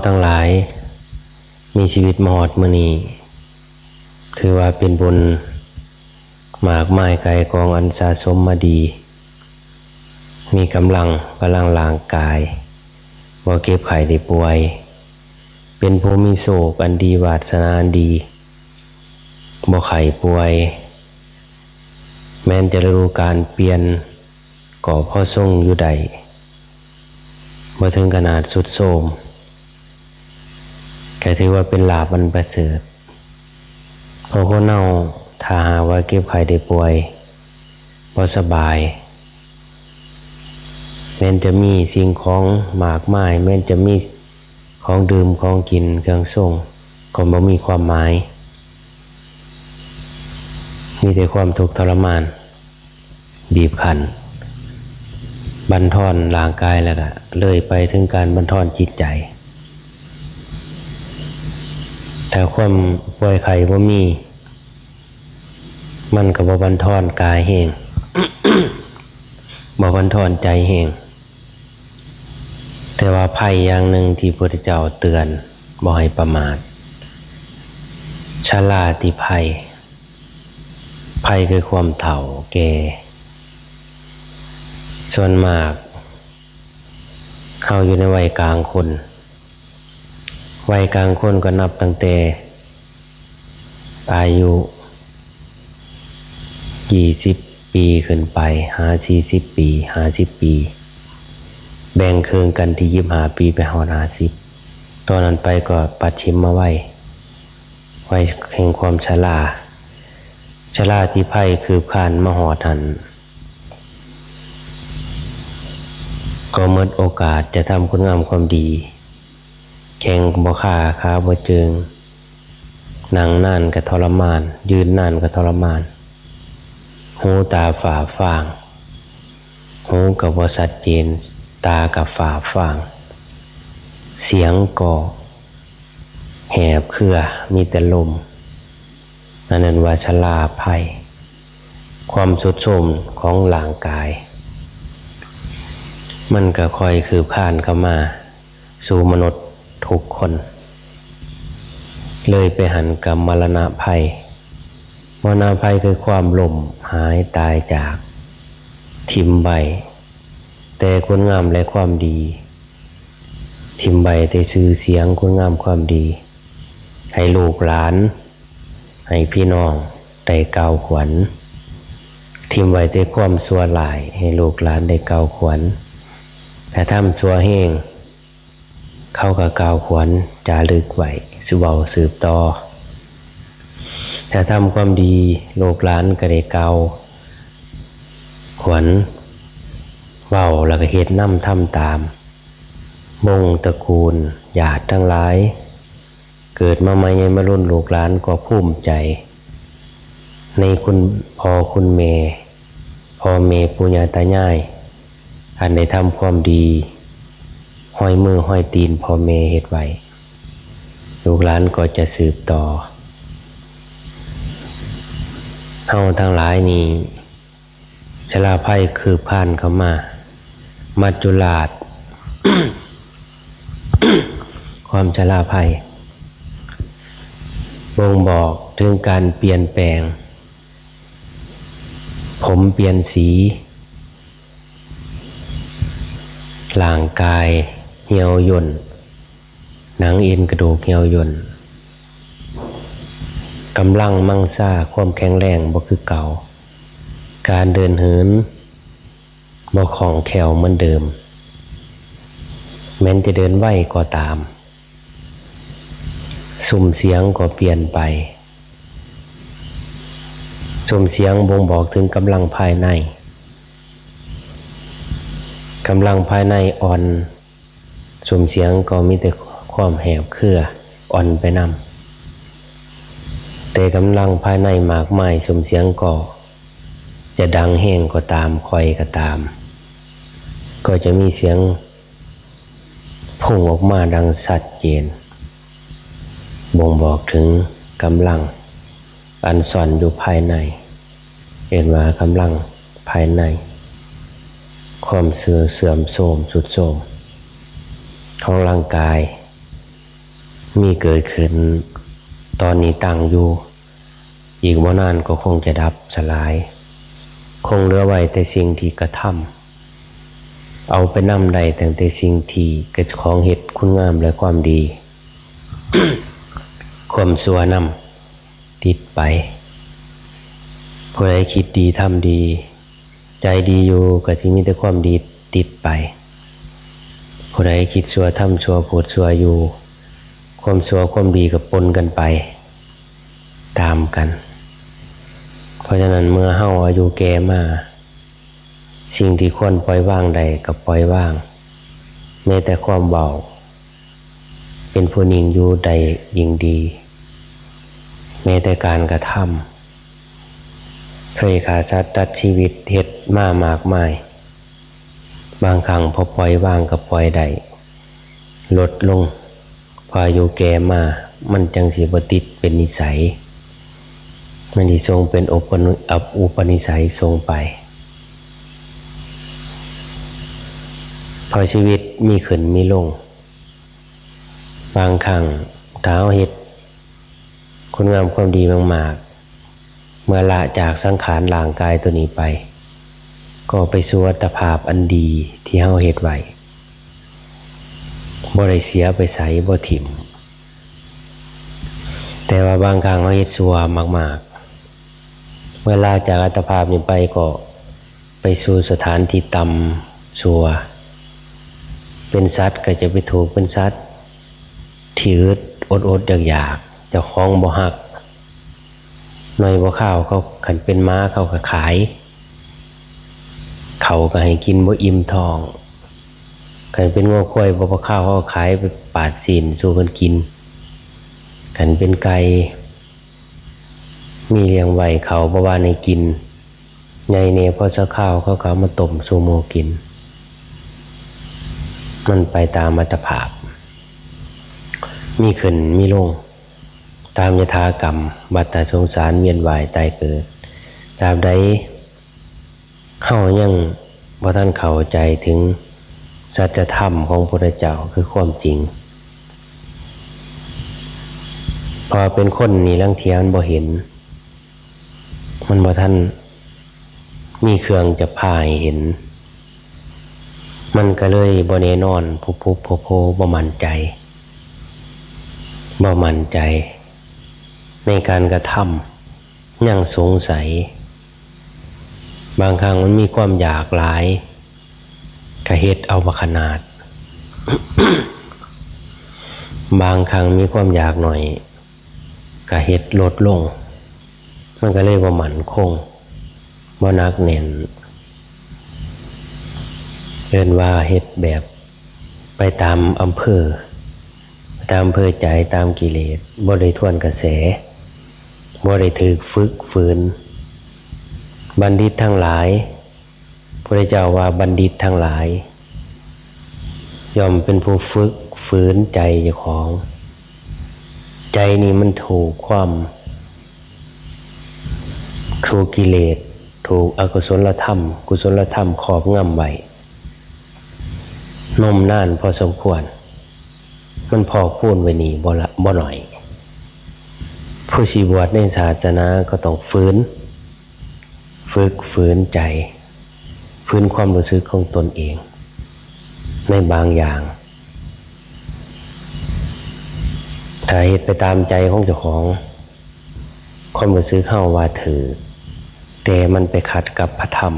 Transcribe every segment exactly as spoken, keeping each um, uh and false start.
ทั้งหลาย มีชีวิตมาฮอดมื้อนี้ ถือว่าเป็นบุญมากมายไก่กองอันสะสมมาดี มีกำลัง กำลังร่างกาย บ่เจ็บไข้ได้ป่วย เป็นผู้มีโชคอันดี วาสนาอันดี บ่ไข้ป่วย แม้นจะฤดูกาลเปลี่ยน ก็พอทรงอยู่ได้ บ่ถึงขนาดทรุดโทรม ก็ถือว่าเป็นลาภอันประเสริฐ เพราะคนเฮาถ้าหากว่าเจ็บไข้ได้ป่วย บ่สบาย แม้นจะมีสิ่งของมากมาย แม้นจะมีของดื่มของกินเครื่องทรง ก็บ่มีความหมาย มีแต่ความทุกข์ทรมาน บีบคั้น บั่นทอนร่างกายแล้วก็เลยไปถึงการบั่นทอนจิตใจ ถ้าความป่วยไข้บ่มี มันก็บ่บั่นทอนกายแฮง บ่บั่นทอนใจแฮง แต่ว่าภัยอย่างหนึ่งที่พระพุทธเจ้าเตือนบ่ให้ประมาท ชราติภัย ภัยคือความเฒ่าแก่ ส่วนมาก เฮาอยู่ในวัยกลางคน วัยกลางคนก็นับตั้งแต่อายุยี่สิบปีขึ้นไป หาสี่สิบปี ห้าสิบปี แบ่งครึ่งกันที่ยี่สิบห้าปีไปฮอดห้าสิบ ตอนนั้นไปก็ปัจฉิมวัย วัยแห่งความชรา ชราติภัยคืบคลานมาฮอดหั้น ก็หมดโอกาสจะทำคุณงามความดี แข้งบ่คา ขาบ่เจิง นั่งนานก็ทรมาน ยืนนานก็ทรมาน หูตาฝ้าฟาง หูก็บ่ชัดเจน ตาก็ฝ้าฟาง เสียงก็แหบเครือ มีแต่ลม อันนั้นว่าชราภัย ความทรุดโทรมของร่างกาย มันก็ค่อยคืบคลานเข้ามาสู่มนุษย์ทุกคน เลยไปหั้นกับมรณะภัย มรณะภัยคือความล้มหายตายจาก ถิ่มไว้ แต่คุณงามและความดี ถิ่มไว้แต่ชื่อเสียงคุณงามความดี ให้ลูกหลาน ให้พี่น้องได้กล่าวขวัญ ถิ่มไว้แต่ความชั่วร้าย ให้ลูกหลานได้กล่าวขวัญ ถ้าทำชั่วแฮง เขาก็กล่าวขวัญจารึกไว้ สิเว้าสืบต่อ ถ้าทำความดี ลูกหลานก็ได้กล่าวขวัญ เว้าแล้วก็เฮ็ดนำทำตาม วงศ์ตระกูลญาติทั้งหลาย เกิดมาใหม่ใหญ่มารุ่น ลูกหลานก็ภูมิใจ ในคุณพ่อคุณแม่ พ่อแม่ปู่ย่าตายาย อันได้ทำความดี ห้อยมือห้อยตีนพ่อแม่เฮ็ดไว้ ลูกหลานก็จะสืบต่อ เฮาทั้งหลายนี่ ชราภัยคืบคลานเข้ามา มัจจุราช ความชราภัย บ่งบอกถึงการเปลี่ยนแปลง ผมเปลี่ยนสี ร่างกายเหี่ยวย่น หนังเอ็นกระดูกเหี่ยวย่น กำลังมังสา ความแข็งแรงบ่คือเก่า การเดินเหินบ่คล่องแคล่วเหมือนเดิม แม้นจะเดินไวก็ตาม ซุมเสียงก็เปลี่ยนไป ซุมเสียงบ่งบอกถึงกำลังภายใน กำลังภายในอ่อน ซุมเสียงก็มีแต่ความแหบเครืออ่อนไปนำ แต่กำลังภายในมากมาย ซุมเสียงก็จะดังแฮงก็ตาม ค่อยก็ตาม ก็จะมีเสียงพุ่งออกมาดังชัดเจน บ่งบอกถึงกำลังอันซ่อนอยู่ภายใน เอิ้นว่ากำลังภายใน ความเสื่อมโทรมทรุดโทรมของร่างกาย มีเกิดขึ้น ตอนนี้ตั้งอยู่ อีกบ่นานก็คงจะดับสลาย คงเหลือไว้แต่สิ่งที่กระทำ เอาไปนำได้ตั้งแต่สิ่งที่กระของเฮ็ดคุณงามและความดี ความชั่วนำติดไป ผู้ใดคิดดีทำดี ใจดีอยู่ก็สิมีแต่ความดีติดไป ผู้ใดคิดชั่วทำชั่วพูดชั่วอยู่ ความชั่วความดีก็ปนกันไป ตามกัน เพราะฉะนั้นเมื่อเฮาอายุแก่มา สิ่งที่ควรปล่อยวางได้ก็ปล่อยวาง แม้แต่ความเว้า เป็นผู้นิ่งอยู่ได้ยิ่งดี แม้แต่การกระทำ เคยฆ่าสัตว์ตัดชีวิตเฮ็ดมามากมาย บางครั้งพอปล่อยวางก็ปล่อยได้ ลดลง พออายุแก่มา มันจั่งสิบ่ติดเป็นนิสัย มันสิส่งเป็นอุปนิ- อับอุปนิสัยส่งไป เพราะชีวิตมีขึ้นมีลง บางครั้งถ้าเฮาเฮ็ดคุณงามความดีมากๆ เมื่อละจากสังขารร่างกายตัวนี้ไป ก็ไปสู่อัตภาพอันดีที่เฮาเฮ็ดไว้ บ่ได้เสียไปไส บ่ถิ่ม แต่ว่าบางครั้งเฮาเฮ็ดชั่วมากๆ เมื่อละจากอัตภาพนี้ไปก็ไปสู่สถานที่ต่ำชั่ว เป็นสัตว์ก็จะไปถูกเป็นสัตว์ที่อึดอดๆ อยากๆ เจ้าของบ่ฮัก หน่อยบ่คาวเขา คันเป็นหมาเขาก็ขาย เขาก็ให้กินบ่อิ่มท้อง คันเป็นงัวควายบ่พอคาวเขาก็ขายไปปาดซี้นสู่เพิ่นกิน คันเป็นไก่ มีเลี้ยงไว้เขาบ่หว่านให้กิน ใหญ่แน่พอสักคาวเขาก็เอามาต้มสู่หมู่กิน มันไปตามอัตภาพ มีขึ้นมีลง ตามยถากรรม วัฏฏะสงสารเวียนว่ายตายเกิด ตราบใดเฮายังบ่ทันเข้าใจถึงสัจธรรมของพระพุทธเจ้า คือความจริง เพราะเป็นคนนี่ลางเทื่อมันบ่เห็น มันบ่ทันมีเครื่องจะพาให้เห็น มันก็เลยบ่แน่นอน พุบๆ โพๆ บ่มั่นใจ บ่มั่นใจในการกระทำ ยังสงสัย บางครั้งมันมีความอยากหลาย ก็เฮ็ดเอาบ่ขนาด บางครั้งมีความอยากหน่อย ก็เฮ็ดลดลง มันก็เลยบ่มั่นคง บ่หนักแน่น เอิ้นว่าเฮ็ดแบบไปตามอำเภอ ตามอำเภอใจ ตามกิเลส บ่ได้ทวนกระแส บ่ได้ถูกฝึกฝืน บัณฑิตทั้งหลาย พระเจ้าว่าบัณฑิตทั้งหลาย ย่อมเป็นผู้ฝึกฝืนใจเจ้าของ ใจนี่มันถูกความ ถูกกิเลส ถูกอกุศลธรรม กุศลธรรมครอบงำไว้ นมนานพอสมควร มันพอกพูนไว้นี่บ่ละ บ่หน่อย ผู้สิบวชในศาสนาก็ต้องฝืน ฝึกฝืนใจ ฝืนความรู้สึกของตนเอง ในบางอย่าง ถ้าเฮ็ดไปตามใจของเจ้าของ ความรู้สึกเฮาว่าถูก แต่มันไปขัดกับพระธรรม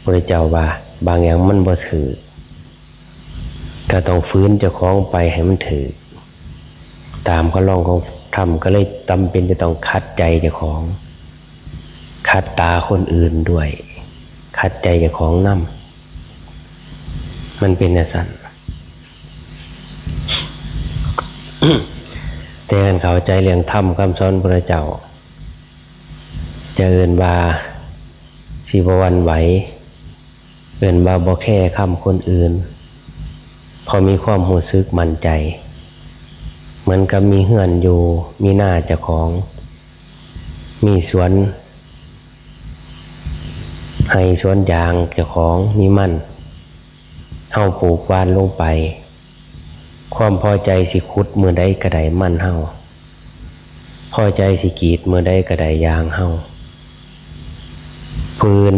พระเจ้าว่าบางอย่างมันบ่ถูก ก็ต้องฝืนเจ้าของไปให้มันถูก ตามคันลองของธรรม ก็เลยจำเป็นจะต้องขัดใจเจ้าของ ขัดตาคนอื่นด้วย ขัดใจเจ้าของนำ มันเป็นจั่งซั้น แต่คันเข้าใจเรื่องธรรมคำสอนพระเจ้า จะเอิ้นว่าสิบ่หวั่นไหว เอิ้นว่าบ่แคร์คำคนอื่น เพราะมีความรู้สึกมั่นใจ เหมือนกับมีเฮือนอยู่ มีนาเจ้าของ มีสวนไฮ่สวนยางเจ้าของ มีมัน เฮาปลูกหว่านลงไป ความพอใจสิขุดมื้อใดก็ได้มันเฮา พอใจสิกรีดมื้อใดก็ได้ยางเฮา ฟืน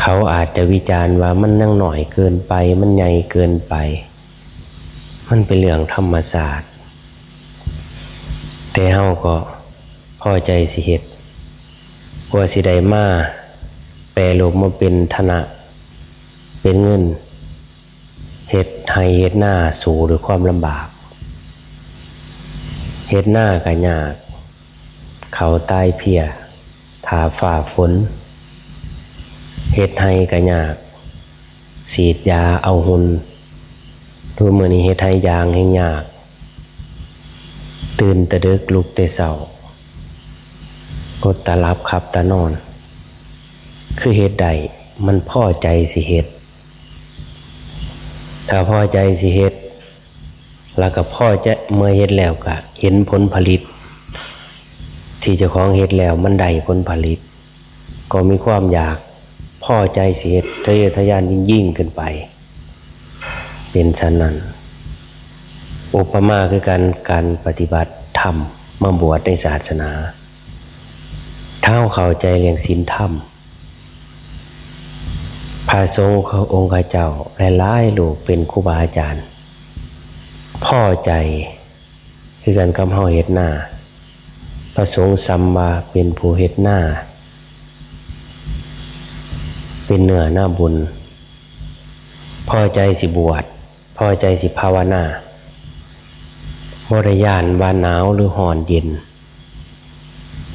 เขาอาจจะวิจารณ์ว่ามันยังน้อยเกินไป มันใหญ่เกินไป มันเป็นเรื่องธรรมชาติ แต่เฮาก็พอใจสิเฮ็ด กว่าสิได้มาแปรรูปมาเป็นธนะ เป็นเงิน เฮ็ดไฮ่เฮ็ดนาสู้ด้วยความลำบาก เฮ็ดนาก็ยาก ข้าวตายเพี้ย ถ้าฟ้าฝน เฮ็ดไฮ่ก็ยาก ฉีดยาเอาหุ่น ทุกมื้อนี้เฮ็ดไฮ่ยางแฮ่งยาก ตื่นแต่ดึกลุกแต่เช้า อดตาหลับขับตานอน คือเฮ็ดได้ มันพอใจสิเฮ็ด ถ้าพอใจสิเฮ็ด แล้วก็พอใจ เมื่อเฮ็ดแล้วก็เห็นผลผลิต ที่เจ้าของเฮ็ดแล้วมันได้ผลผลิต ก็มีความอยากพอใจสิเฮ็ด ทะเยอทะยานยิ่งๆขึ้นไป เป็นฉันนั้น อุปมาคือการ การปฏิบัติธรรม มาบวชในศาสนา ถ้าเฮาเข้าใจเรื่องศีลธรรม พระสงฆ์องค์ข้าเจ้าหลายๆรูปเป็นครูบาอาจารย์ พอใจคือกันกับเฮาเฮ็ดนา พระสงฆ์ส่ำว่าเป็นผู้เฮ็ดนา เป็นเนื้อนาบุญ พอใจสิบวช พอใจสิภาวนา บ่ได้ย้านว่าหนาวหรือร้อนเย็น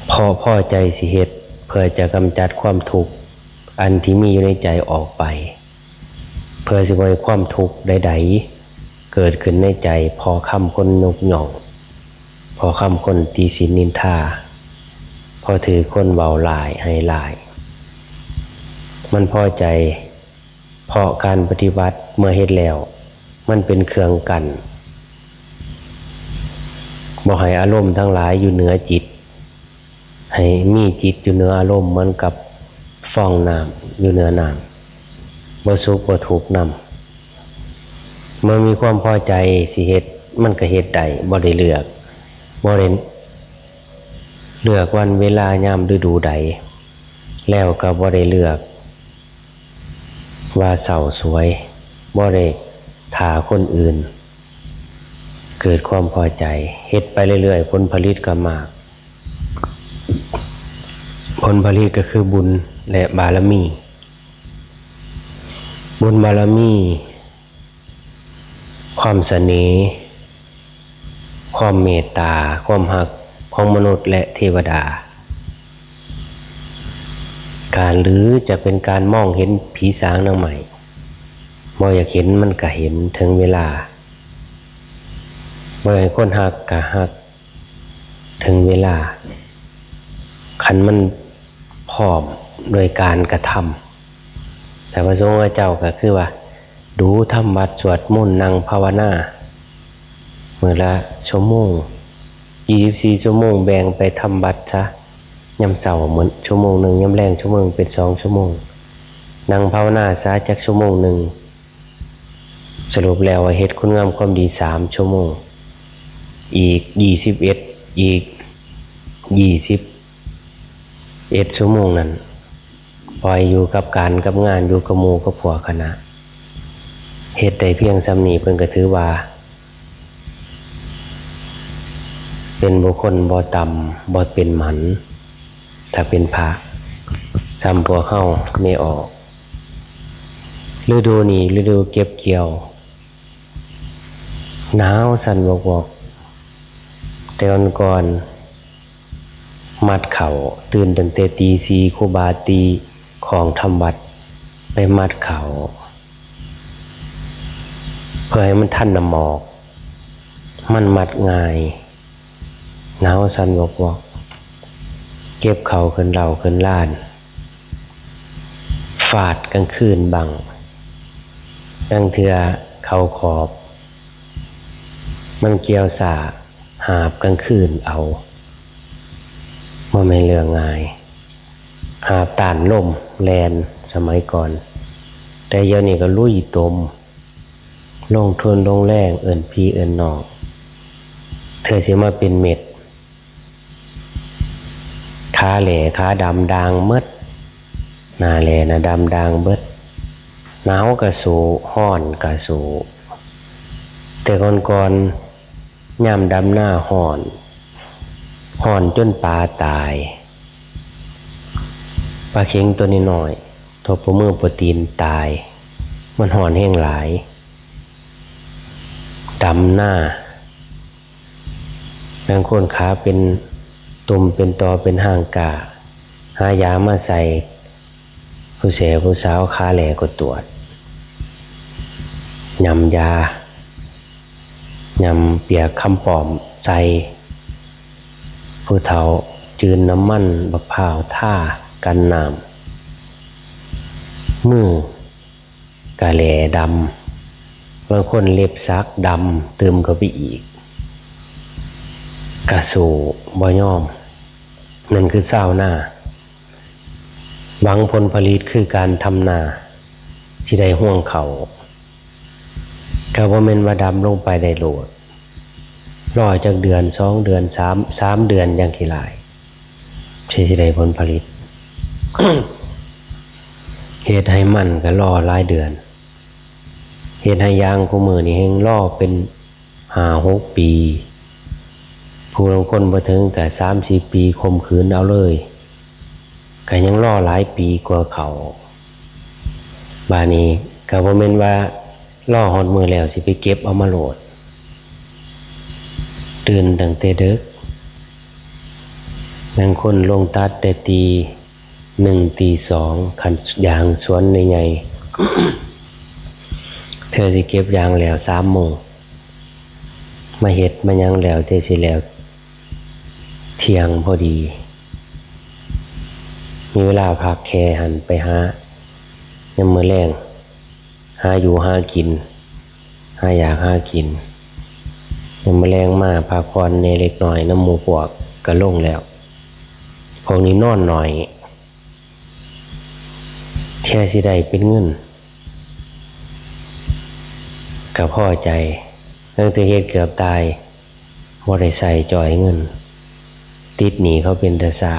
เพราะพอใจสิเฮ็ด เพื่อจะกำจัดความทุกข์อันที่มีอยู่ในใจออกไป เพื่อสิบ่ให้ความทุกข์ใดๆเกิดขึ้นในใจ เพราะคำคนยกย่อง เพราะคำคนติฉินนินทา เพราะถือคนเว้าร้ายให้ร้าย มันพอใจ เพราะการปฏิบัติเมื่อเฮ็ดแล้ว มันเป็นเครื่องกั้น บ่ให้อารมณ์ทั้งหลายอยู่เหนือจิต ให้มีจิตอยู่เหนืออารมณ์ เหมือนกับฟองน้ำอยู่เหนือน้ำ บ่สุขบ่ทุกข์นำ มันมีความพอใจสิเฮ็ด มันก็เฮ็ดได้ บ่ได้เลือก บ่ได้เลือกวันเวลายามฤดูใด แล้วก็บ่ได้เลือก ว่าเศร้าสวย บ่ได้ท่าคนอื่น เกิดความพอใจ เฮ็ดไปเรื่อยๆ ผลผลิตก็มาก ผลผลิตก็คือบุญและบารมี บุญบารมี ความเสน่ห์ ความเมตตา ความฮักของมนุษย์และเทวดา การ หรือจะเป็นการมองเห็นผีสางนางไม้ บ่อยากเห็นมันก็เห็น ถึงเวลา บ่อยากให้คนฮักก็ฮัก ถึงเวลา คันมันพร้อมโดยการกระทำ แต่พระสงฆ์เจ้าก็คือว่า ดูทำวัดสวดมนต์นั่งภาวนา มื้อละชั่วโมง ยี่สิบสี่ชั่วโมง แบ่งไปทำวัดซะ ยามเช้ามื้อชั่วโมงหนึ่ง ยามแลงชั่วโมง เป็นสองชั่วโมง นั่งภาวนาซะจักชั่วโมงหนึ่ง สรุปแล้วว่าเฮ็ดคุณงามความดีสามชั่วโมง อีกยี่สิบเอ็ด อีกยี่สิบเอ็ดชั่วโมงนั้น ปล่อยอยู่กับการกับงาน อยู่กับหมู่กับพวกคณะ เฮ็ดได้เพียงส่ำนี้ เพิ่นก็ถือว่า เป็นบุคคลบ่ต่ำ บ่เป็นหมัน ถ้าเป็นพระ ส่ำพวกเฮาแม่ออก ฤดูนี้ฤดูเก็บเกี่ยว หนาวสั่นวอกๆ แต่ก่อนๆ มัดข้าว ตื่นตั้งแต่ตีสี่ ครูบาตีของทำวัด ไปมัดข้าว เพื่อให้มันทันน้ำหมอก มันมัดง่าย หนาวสั่นวอกๆ เก็บข้าวขึ้นเล้าขึ้นลาน ฟาดกลางคืนบั้ง ลางเทื่อข้าวขอบ มันเกี่ยวซ้า หาบกลางคืนเอา บ่แม่นเรื่องง่าย หาบต้านลมแล่น สมัยก่อน แต่เดี๋ยวนี้ก็ลุยตม ลงทุนลงแรงเอิ้นพี่เอิ้นน้อง เทื่อสิมาเป็นเม็ด ขาแหล่ขาดำด่างหมด หน้าแหล่หน้าดำด่างเบิด หนาวกะสู้ ร้อนกะสู้ แต่ก่อนๆ ยามดำนาร้อน ร้อนจนปลาตาย ปลาเข็งตัวน้อยๆ เท่าปะมือปะตีนตาย มันร้อนแฮงหลาย ดำนา ลางคนขาเป็นตุ่มเป็นตอเป็นฮ้างก้า หายามาใส่ ผู้แสผู้สาวขาแหล่ก็ตรวจ ยำยา ยำเปียกคำปลอมใส่ ผู้เฒ่าจืนน้ำมันบักพร้าวทากันน้ำ มือกะแหล่ดำ บางคนเล็บสักดำเติมเข้าไปอีก กะสู้บ่ยอม นั่นคือชาวนา หวังผลผลิตคือการทำนา สิได้ฮวงข้าว ก็บ่แม่นว่าดำลงไปได้โลด รอจักเดือน สองเดือน สาม สามเดือนอย่างขี้หลาย สิ สิได้ผลผลิต เฮ็ดไฮ่มันก็รอหลายเดือน เฮ็ดไฮ่ยางคู่มื้อนี่แฮ่งรอเป็นห้าหกปี ผู้ลางคนบ่ถึงก็สามสี่ปีข่มขืนเอาเลย ก็ยังรอหลายปีกว่าข้าว บาดนี้ก็บ่แม่นว่ารอฮอดมื้อแล้วสิไปเก็บเอามาโลด ตื่นตั้งแต่ดึก ลางคนลงตัดแต่ตีหนึ่งตีสอง คันยางสวนใหญ่ๆ เทื่อสิเก็บยางแล้วสามโมง มาเฮ็ดมาหยังแล้วเทื่อสิแล้วเที่ยงพอดี มีเวลาพักแค่หั้นไปหายามมื้อแลง หาอยู่หากิน หาอยากหากิน ยามมื้อแลงมาพักผ่อนแหน่เล็กน้อยนำหมู่พวกก็ลงแล้ว พวกนี้นอนน้อย เทื่อสิได้เป็นเงิน ก็พอใจ ตั้งแต่เฮ็ดเกือบตาย บ่ได้ใช้จ่อยเงิน ติดหนี้เขาเป็นตาสะ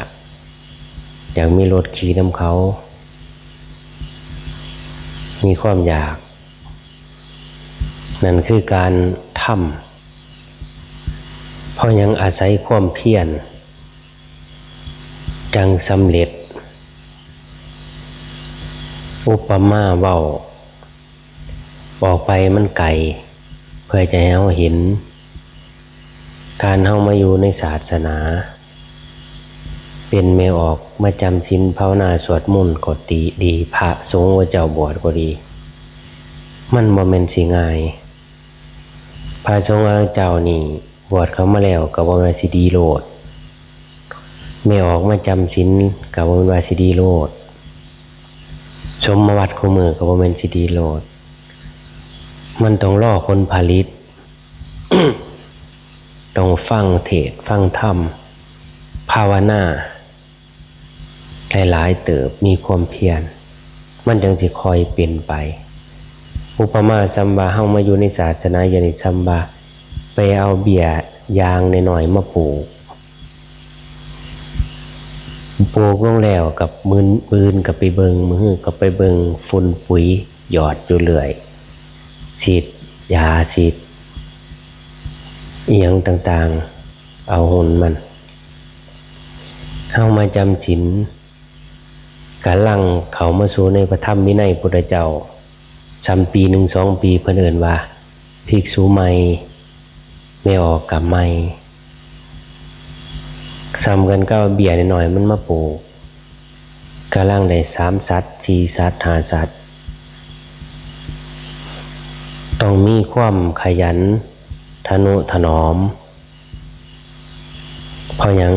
อยากมีรถขี่นำเขา มีความอยาก นั่นคือการทำ เพราะหยัง อาศัยความเพียรจั่งสำเร็จ อุปมาเว้าออกไปมันไกล เพื่อจะให้เฮาเห็น การเฮามาอยู่ในศาสนา เป็นแม่ออกมาจำศีลภาวนาสวดมนต์ก็ดี พระสงฆ์เจ้าบวชก็ดี มันบ่แม่นสิง่าย พระสงฆ์เจ้านี่บวชเข้ามาแล้วก็บ่แม่นสิดีโลด แม่ออกมาจำศีลก็บ่แม่นว่าสิดีโลด สมมาวัดคู่มื้อก็บ่แม่นสิดีโลด มันต้องรอผลผลิต ต้องฟังเทศน์ฟังธรรม ภาวนา หลายๆ เติบ มีความเพียร มันจั่งสิค่อยเป็นไป อุปมาส่ำว่าเฮามาอยู่ในศาสนาเดี๋ยวนี้ ส่ำว่าไปเอาเบี้ยยางน้อยๆ มาปลูก ปลูกลงแล้วกับมื้อ มื้ออื่นก็ไปเบิ่ง มื้อฮื้อก็ไปเบิ่ง ฝุ่นปุ๋ยหยอดอยู่เรื่อย ฉีดยา ฉีดอิหยังต่างๆ เอาหุ่นมัน เฮามาจำศีล กำลังเข้ามาสู่ในพระธรรมวินัยพุทธเจ้า ส่ำปีหนึ่งสองปี เพิ่นเอิ้นว่าภิกษุใหม่ แม่ออกก็ใหม่ ส่ำกันกับเบี้ยน้อยๆ มันมาปลูก กำลังได้สามสัตว์ สี่สัตว์ ห้าสัตว์ ต้องมีความขยันทะนุถนอม เพราะหยัง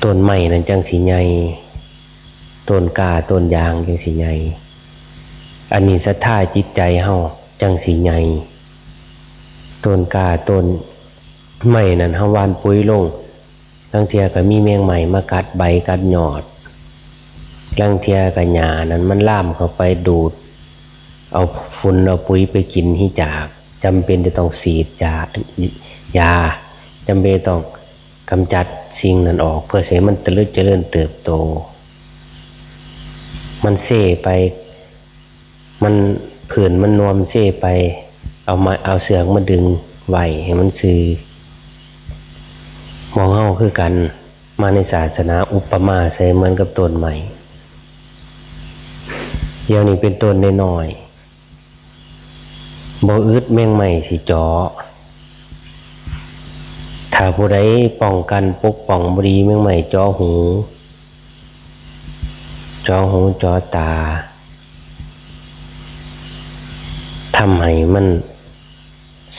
ต้นไม้นั่นจั่งสิใหญ่ ต้นกล้าต้นยางจั่งสิใหญ่ อันนี้ศรัทธาจิตใจเฮาจั่งสิใหญ่ ต้นกล้าต้นไม้นั่นเฮาหว่านปุ๋ยลง ลางเทื่อก็มีแมงไม้มากัดใบกัดยอด ลางเทื่อก็หญ้านั่นมันลามเข้าไปดูด เอาฝุ่นเอาปุ๋ยไปกินหิจาก จำเป็นจะต้องฉีดยา ยา จำเป็นต้องกำจัดสิ่งนั้นออก เพื่อให้มันเจริญเจริญเติบโต มันเซไป มันผื่นมันนวมเซไป เอามา เอาเสือกมาดึงไว้ให้มันซื่อ มองเฮาคือกัน มาในศาสนาอุปมาใส่เหมือนกับต้นไม้ เดี๋ยวนี้เป็นต้นน้อยๆ บ่อึดแมงไม้สิเจาะ ถ้าผู้ใดป้องกันปกป้องบ่ดี แมงไม้เจาะหู เจาะหูเจาะตา ทำให้มัน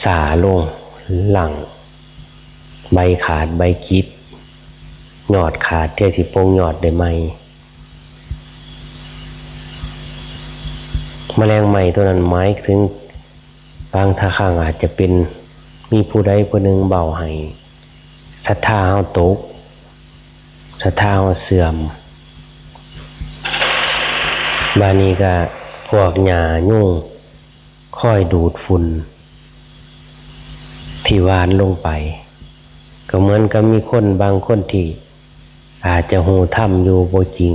ช้าลง หลัง ใบขาดใบกิด ยอดขาด เทื่อสิปลงยอดได้ใหม่ แมลงไม้ตัวนั้นหมายถึง บางครั้งอาจจะเป็น มีผู้ใดผู้หนึ่งเว้าให้ศรัทธาเฮาตก ศรัทธาเฮาเสื่อม บาดนี้ก็พวกหญ้ายุงคอยดูดฝุ่นที่หว่านลงไป ก็เหมือนกับมีคนบางคนที่อาจจะฮู้ธรรมอยู่บ่จริง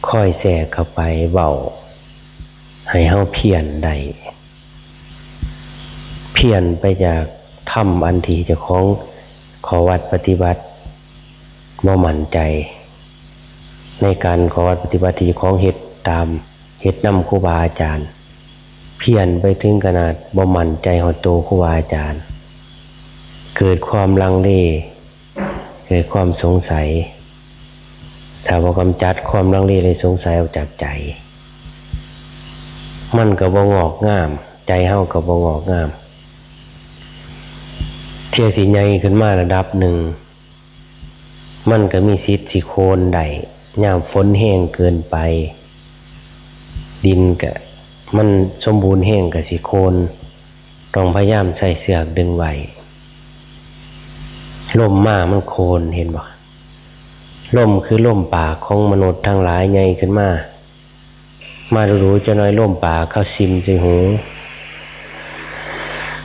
คอยแทรกเข้าไปเว้าให้เฮาเพี้ยนได้ เพี้ยนไปจากธรรมอันที่เจ้าของข้อวัดปฏิบัติบ่มั่นใจ ในการข้อวัดปฏิบัติที่เจ้าของเฮ็ดตาม เฮ็ดนำครูบาอาจารย์ เพี้ยนไปถึงขนาดบ่มั่นใจฮอดโตครูบาอาจารย์ เกิดความลังเล เกิดความสงสัย ถ้าบ่กำจัดความลังเลและสงสัยออกจากใจ มันก็บ่งอกงาม ใจเฮาก็บ่งอกงาม เทื่อสิใหญ่ขึ้นมาระดับหนึ่ง มันก็มีสิทธิ์สิโค่นได้ ยามฝนแฮงเกินไป ดินก็ มันสมบูรณ์แฮงก็สิโค่น ต้องพยายามใช้เชือกดึงไว้ ลมมามันโค่น เห็นบ่ ลมคือลมปากของมนุษย์ทั้งหลายใหญ่ขึ้นมา มาดูๆ จักหน่อยลมปากเขาซิมใส่หู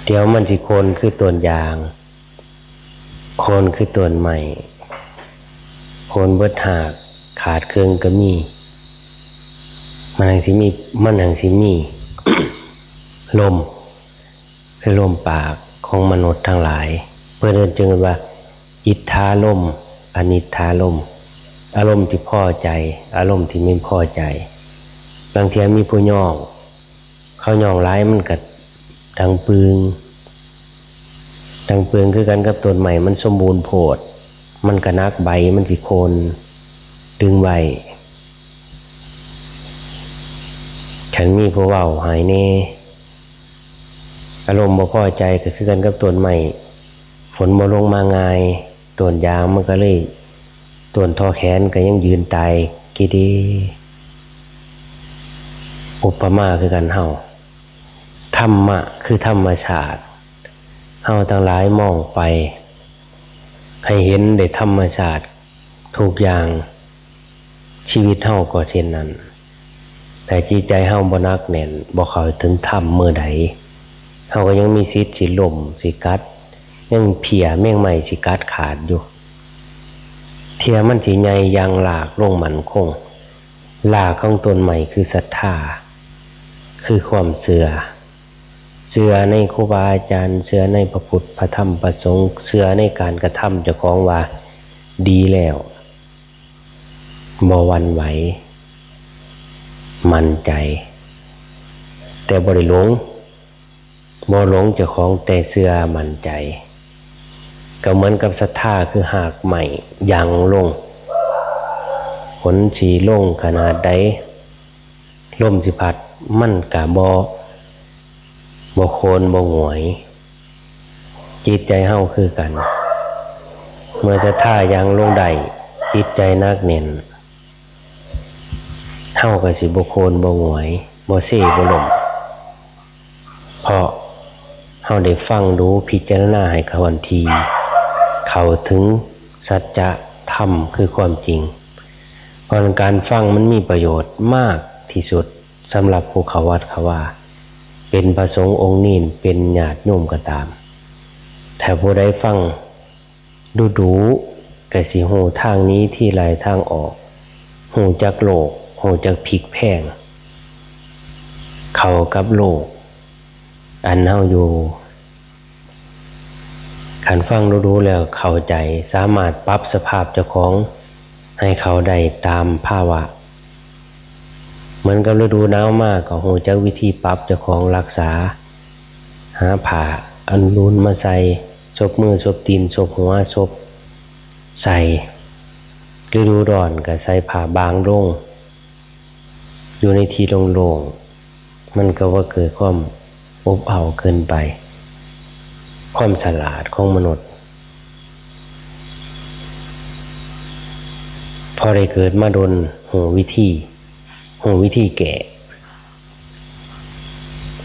เดี๋ยวมันสิโค่นคือต้นยาง โค่นคือต้นไม้ โค่นเบิดหาก ขาดเคิ่งก็มี มันหังสิมี มันหังสิมี ลม คือลมปากของมนุษย์ทั้งหลาย เพิ่นจึงว่า อิทธารมณ์ อนิทธารมณ์ อารมณ์ที่พอใจ อารมณ์ที่ไม่พอใจ บางเทื่อมีผู้ย่อง เขาย่องหลายมันก็ดังปึง ดังปึงคือกันกับต้นไม้ มันสมบูรณ์โพด มันก็หนัก ใบมันสิโค่นดึงไว้ คันมีผู้เว้าให้แหน่ อารมณ์บ่พอใจก็คือกันกับต้นไม้ ฝนบ่ลงมาง่าย ต้นยางมันก็เลย ต้นท่อแขนก็ยังยืนตายกิดี อุปมาคือกันเฮา ธรรมะคือธรรมชาติ เฮาทั้งหลายมองไป ให้เห็นได้ธรรมชาติทุกอย่าง ชีวิตเฮาก็เช่นนั้น แต่จิตใจเฮาบ่หนักแน่น บ่เข้าถึงธรรมเมื่อใด เฮาก็ยังมีสิทธิ์สิล้ม สิกัด ยังเพี้ยแมงไม้สิกัดขาดอยู่ เทื่อมันสิใหญ่อย่างรากลงมั่นคง รากของต้นไม้คือศรัทธา คือความเชื่อ เชื่อในครูบาอาจารย์ เชื่อในพระพุทธ พระธรรม พระสงฆ์ เชื่อในการกระทำเจ้าของว่าดีแล้ว บ่หวั่นไหว มั่นใจ แต่บ่ได้หลง บ่หลงเจ้าของ แต่เชื่อมั่นใจ ก็เหมือนกับศรัทธาคือหากไม้ยังลง ฝนสิลงขนาดใด ลมสิพัด มันก็บ่ บ่โค่นบ่หงวย จิตใจเฮาคือกัน เมื่อศรัทธายังลงได้ จิตใจหนักแน่น เฮาก็สิบ่โค่นบ่หงวย บ่เซบ่ล้ม เพราะเฮาได้ฟังดู พิจารณาให้ถ้วนที เข้าถึงสัจธรรมคือความจริง เพราะฉะนั้นการฟังมันมีประโยชน์มากที่สุด สำหรับผู้เข้าวัดเข้าวา เป็นพระสงฆ์องค์นี้ เป็นญาติโยมก็ตาม ถ้าผู้ใดฟังดูดูๆ ก็สิฮู้ทางหนีทีไร้ทางออก ฮู้จักโลก ฮู้จักพลิกแพลง เข้ากับโลก อันเฮาอยู่ คันฟังดูๆ แล้วเข้าใจ สามารถปรับสภาพเจ้าของให้เข้าได้ตามภาวะ เหมือนกับฤดูหนาวมาก็ฮู้จักวิธีปรับเจ้าของรักษา หาผ้าอันอุ่นมาใส่ ซบมือ ซบตีน ซบหัว ซบใส่ ฤดูร้อนก็ใส่ผ้าบางลง อยู่ในที่โล่งๆ มันก็บ่เกิดความอบอ้าวเกินไป ความฉลาดของมนุษย์ พอได้เกิดมาดน ฮู้วิธี ฮู้วิธีแก้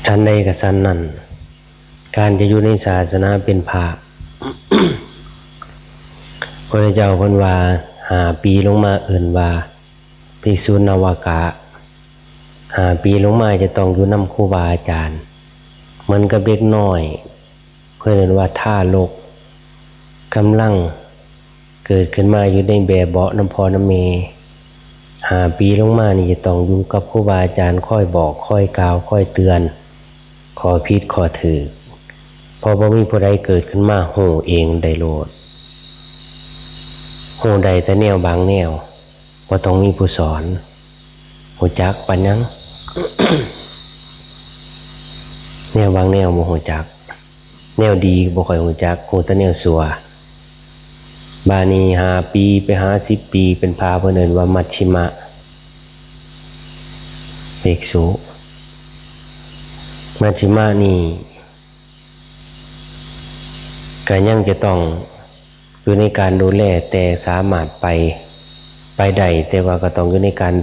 ฉันใดก็ฉันนั้น การจะอยู่ในศาสนาเป็นพระ พระพุทธเจ้าเพิ่นว่า ห้าปีลงมาเอิ้นว่า ภิกษุนวกะ ห้าปีลงมาจะต้องอยู่นำครูบาอาจารย์ เหมือนกับเด็กน้อย เพิ่นเอิ้นว่าทารก กำลังเกิดขึ้นมาอยู่ในแบเบาะนำพ่อนำแม่ ห้าปีลงมานี่จะต้องอยู่กับครูบาอาจารย์ คอยบอก คอยกล่าว คอยเตือน ข้อผิดข้อถูก เพราะบ่มีผู้ใดเกิดขึ้นมาฮู้เองได้โลด ฮู้ได้แต่แนวบางแนว บ่ต้องมีผู้สอน ฮู้จักปานหยัง แนวบางแนวบ่ฮู้จัก แนวดีบ่ค่อยฮู้จัก ฮู้แต่แนวชั่ว บาดนี้ห้าปีไปหาสิบปีเป็นพระ เพิ่นเอิ้นว่ามัชฌิมะภิกษุ มัชฌิมะนี่ ก็ยังจะต้องอยู่ในการดูแล แต่สามารถไป ไปได้ แต่ว่าก็ต้องอยู่ในการ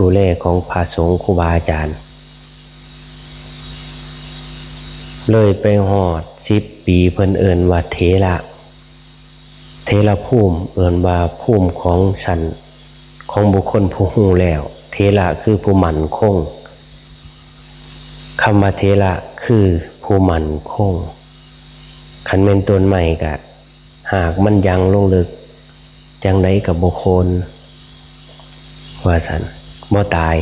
ดูแลของพระสงฆ์ครูบาอาจารย์ เลยไปฮอดสิบปี เพิ่นเอิ้นว่าเถระ เถรภูมิ เอิ้นว่าภูมิของชั้นของบุคคลผู้ฮู้แล้ว เถระคือผู้มั่นคง คำว่าเถระคือผู้มั่นคง คันแม่นต้นไม้ก็หากมันยังลงลึก จั่งใดก็บ่โค่น ว่าซั่น บ่ตาย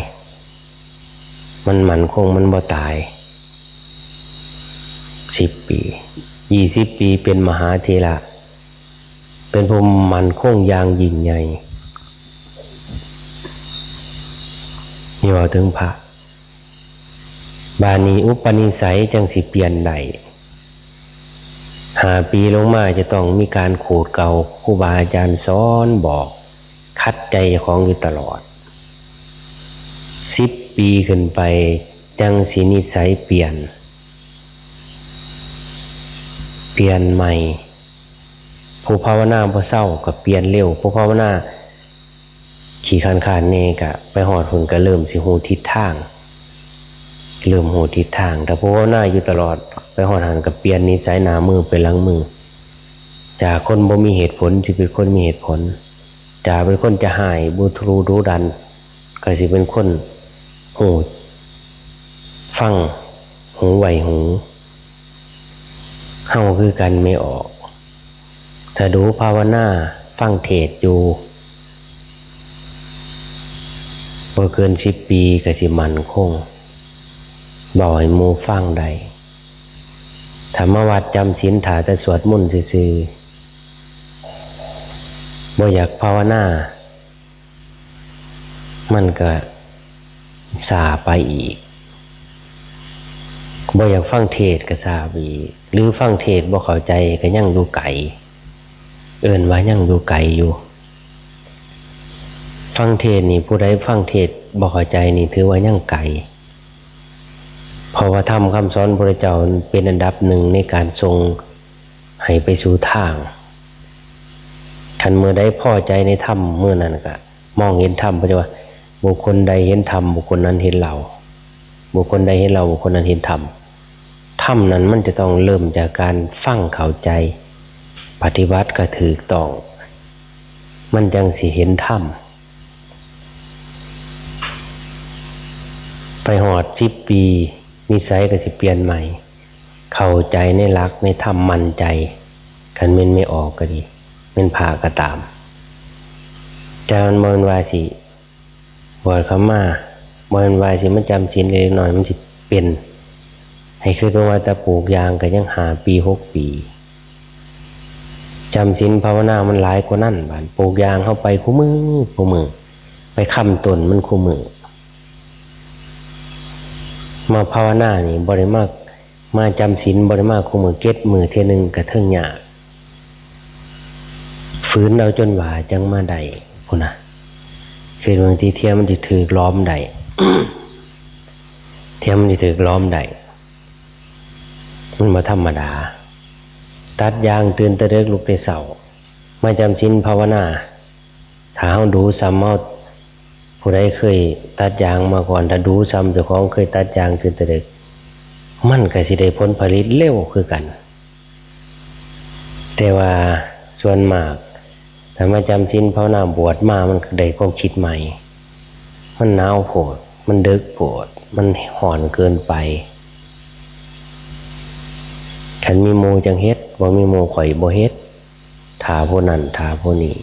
มันมั่นคง มันบ่ตาย สิบปี ยี่สิบปีเป็นมหาเถระ เป็นผู้มั่นคงอย่างยิ่งใหญ่ นี่เว้าถึงพระ บาดนี้อุปนิสัยจั่งสิเปลี่ยนได้ ห้าปีลงมาจะต้องมีการขูดเกลา ครูบาอาจารย์สอนบอก ขัดใจเจ้าของอยู่ตลอด สิบปีขึ้นไปจั่งสินิสัยเปลี่ยน เปลี่ยนใหม่ ผู้ภาวนาบ่เซาก็เปลี่ยนเร็ว ผู้ภาวนาขี้คร้านๆ แหน่ก็ไปฮอดพุ้นก็เริ่มสิฮู้ทิศทาง เริ่มฮู้ทิศทาง ถ้าผู้ภาวนาอยู่ตลอด ไปฮอดหั้นก็เปลี่ยนนิสัยหน้ามือเป็นหลังมือ จากคนบ่มีเหตุผลสิเป็นคนมีเหตุผล จากเป็นคนจะฮ้าย บุทรูดุดัน ก็สิเป็นคนฮู้ฟัง หูไวหู เฮาคือกัน แม่ออก ถ้าดูภาวนา ฟังเทศน์อยู่ บ่เกินสิบปีก็สิมั่นคง เว้าให้หมู่ฟังได้ ถ้ามาวัดจำศีล ถ้าแต่สวดมนต์ซื่อๆ บ่อยากภาวนา มันก็ช้าไปอีก บ่อยากฟังเทศน์ก็ช้าไปอีก หรือฟังเทศน์บ่เข้าใจก็ยังอยู่ไกล เอิ้นว่ายังอยู่ไกลอยู่ ฟังเทศน์นี่ ผู้ใดฟังเทศน์บ่เข้าใจนี่ ถือว่ายังไกล เพราะว่าธรรมคำสอนพระพุทธเจ้าเป็นอันดับหนึ่งในการส่งให้ไปสู่ทาง คันเมื่อใดพอใจในธรรม เมื่อนั้นก็มองเห็นธรรม เพิ่นจะว่า บุคคลใดเห็นธรรม บุคคลนั้นเห็นเรา บุคคลใดเห็นเรา บุคคลนั้นเห็นธรรม ธรรมนั้นมันจะต้องเริ่มจากการฟังเข้าใจ ปฏิบัติก็ถูกต้อง มันจั่งสิเห็นธรรม ไป ไปฮอดสิบปี นิสัยก็สิเปลี่ยนใหม่ เข้าใจในหลักในธรรม มั่นใจ คันแม่นแม่ออกก็ดี แม่นพระก็ตาม แต่มันบ่แม่นว่าสิบวชเข้ามา บ่แม่นว่าสิมาจำศีลเล็กน้อย มันสิเป็น ให้คิดเบิ่งว่าแต่ปลูกยางก็ยังห้าปี หกปี จำศีลภาวนามันหลายกว่านั้น บาดปลูกยางเฮาไปคู่มื้อคู่มื้อ ไปค้ำต้นมันคู่มื้อ มาภาวนานี่บ่ได้มา มาจำศีลบ่ได้มาคู่มื้อ เจ็ดมื้อเทื่อหนึ่งก็เทิงยาก ฝืนเอาจนว่าจั่งมาได้พุ้นนะ คือเบิ่งติ เทื่อมันสิถืกหลอมได้ เทื่อมันสิถืกหลอมได้ มันบ่ธรรมดา ตัดยางตื่นแต่ดึกลุกแต่เช้า มาจำศีลภาวนา ถ้าเฮาดูซ้ำเฮา ผู้ใดเคยตัดยางมาก่อน ถ้าดูซ้ำเจ้าของเคยตัดยางตื่นแต่ดึก มันก็สิได้ผลผลิตเร็วคือกัน แต่ว่าส่วนมาก ถ้ามาจำศีลภาวนา บวชมามันก็ได้ความคิดใหม่ มันหนาวโพด มันดึกโพด มันร้อนเกินไป คันมีหมู่จั่งเฮ็ด บ่มีหมู่ข้อยบ่เฮ็ด ถ้าผู้นั้น ถ้าผู้นี้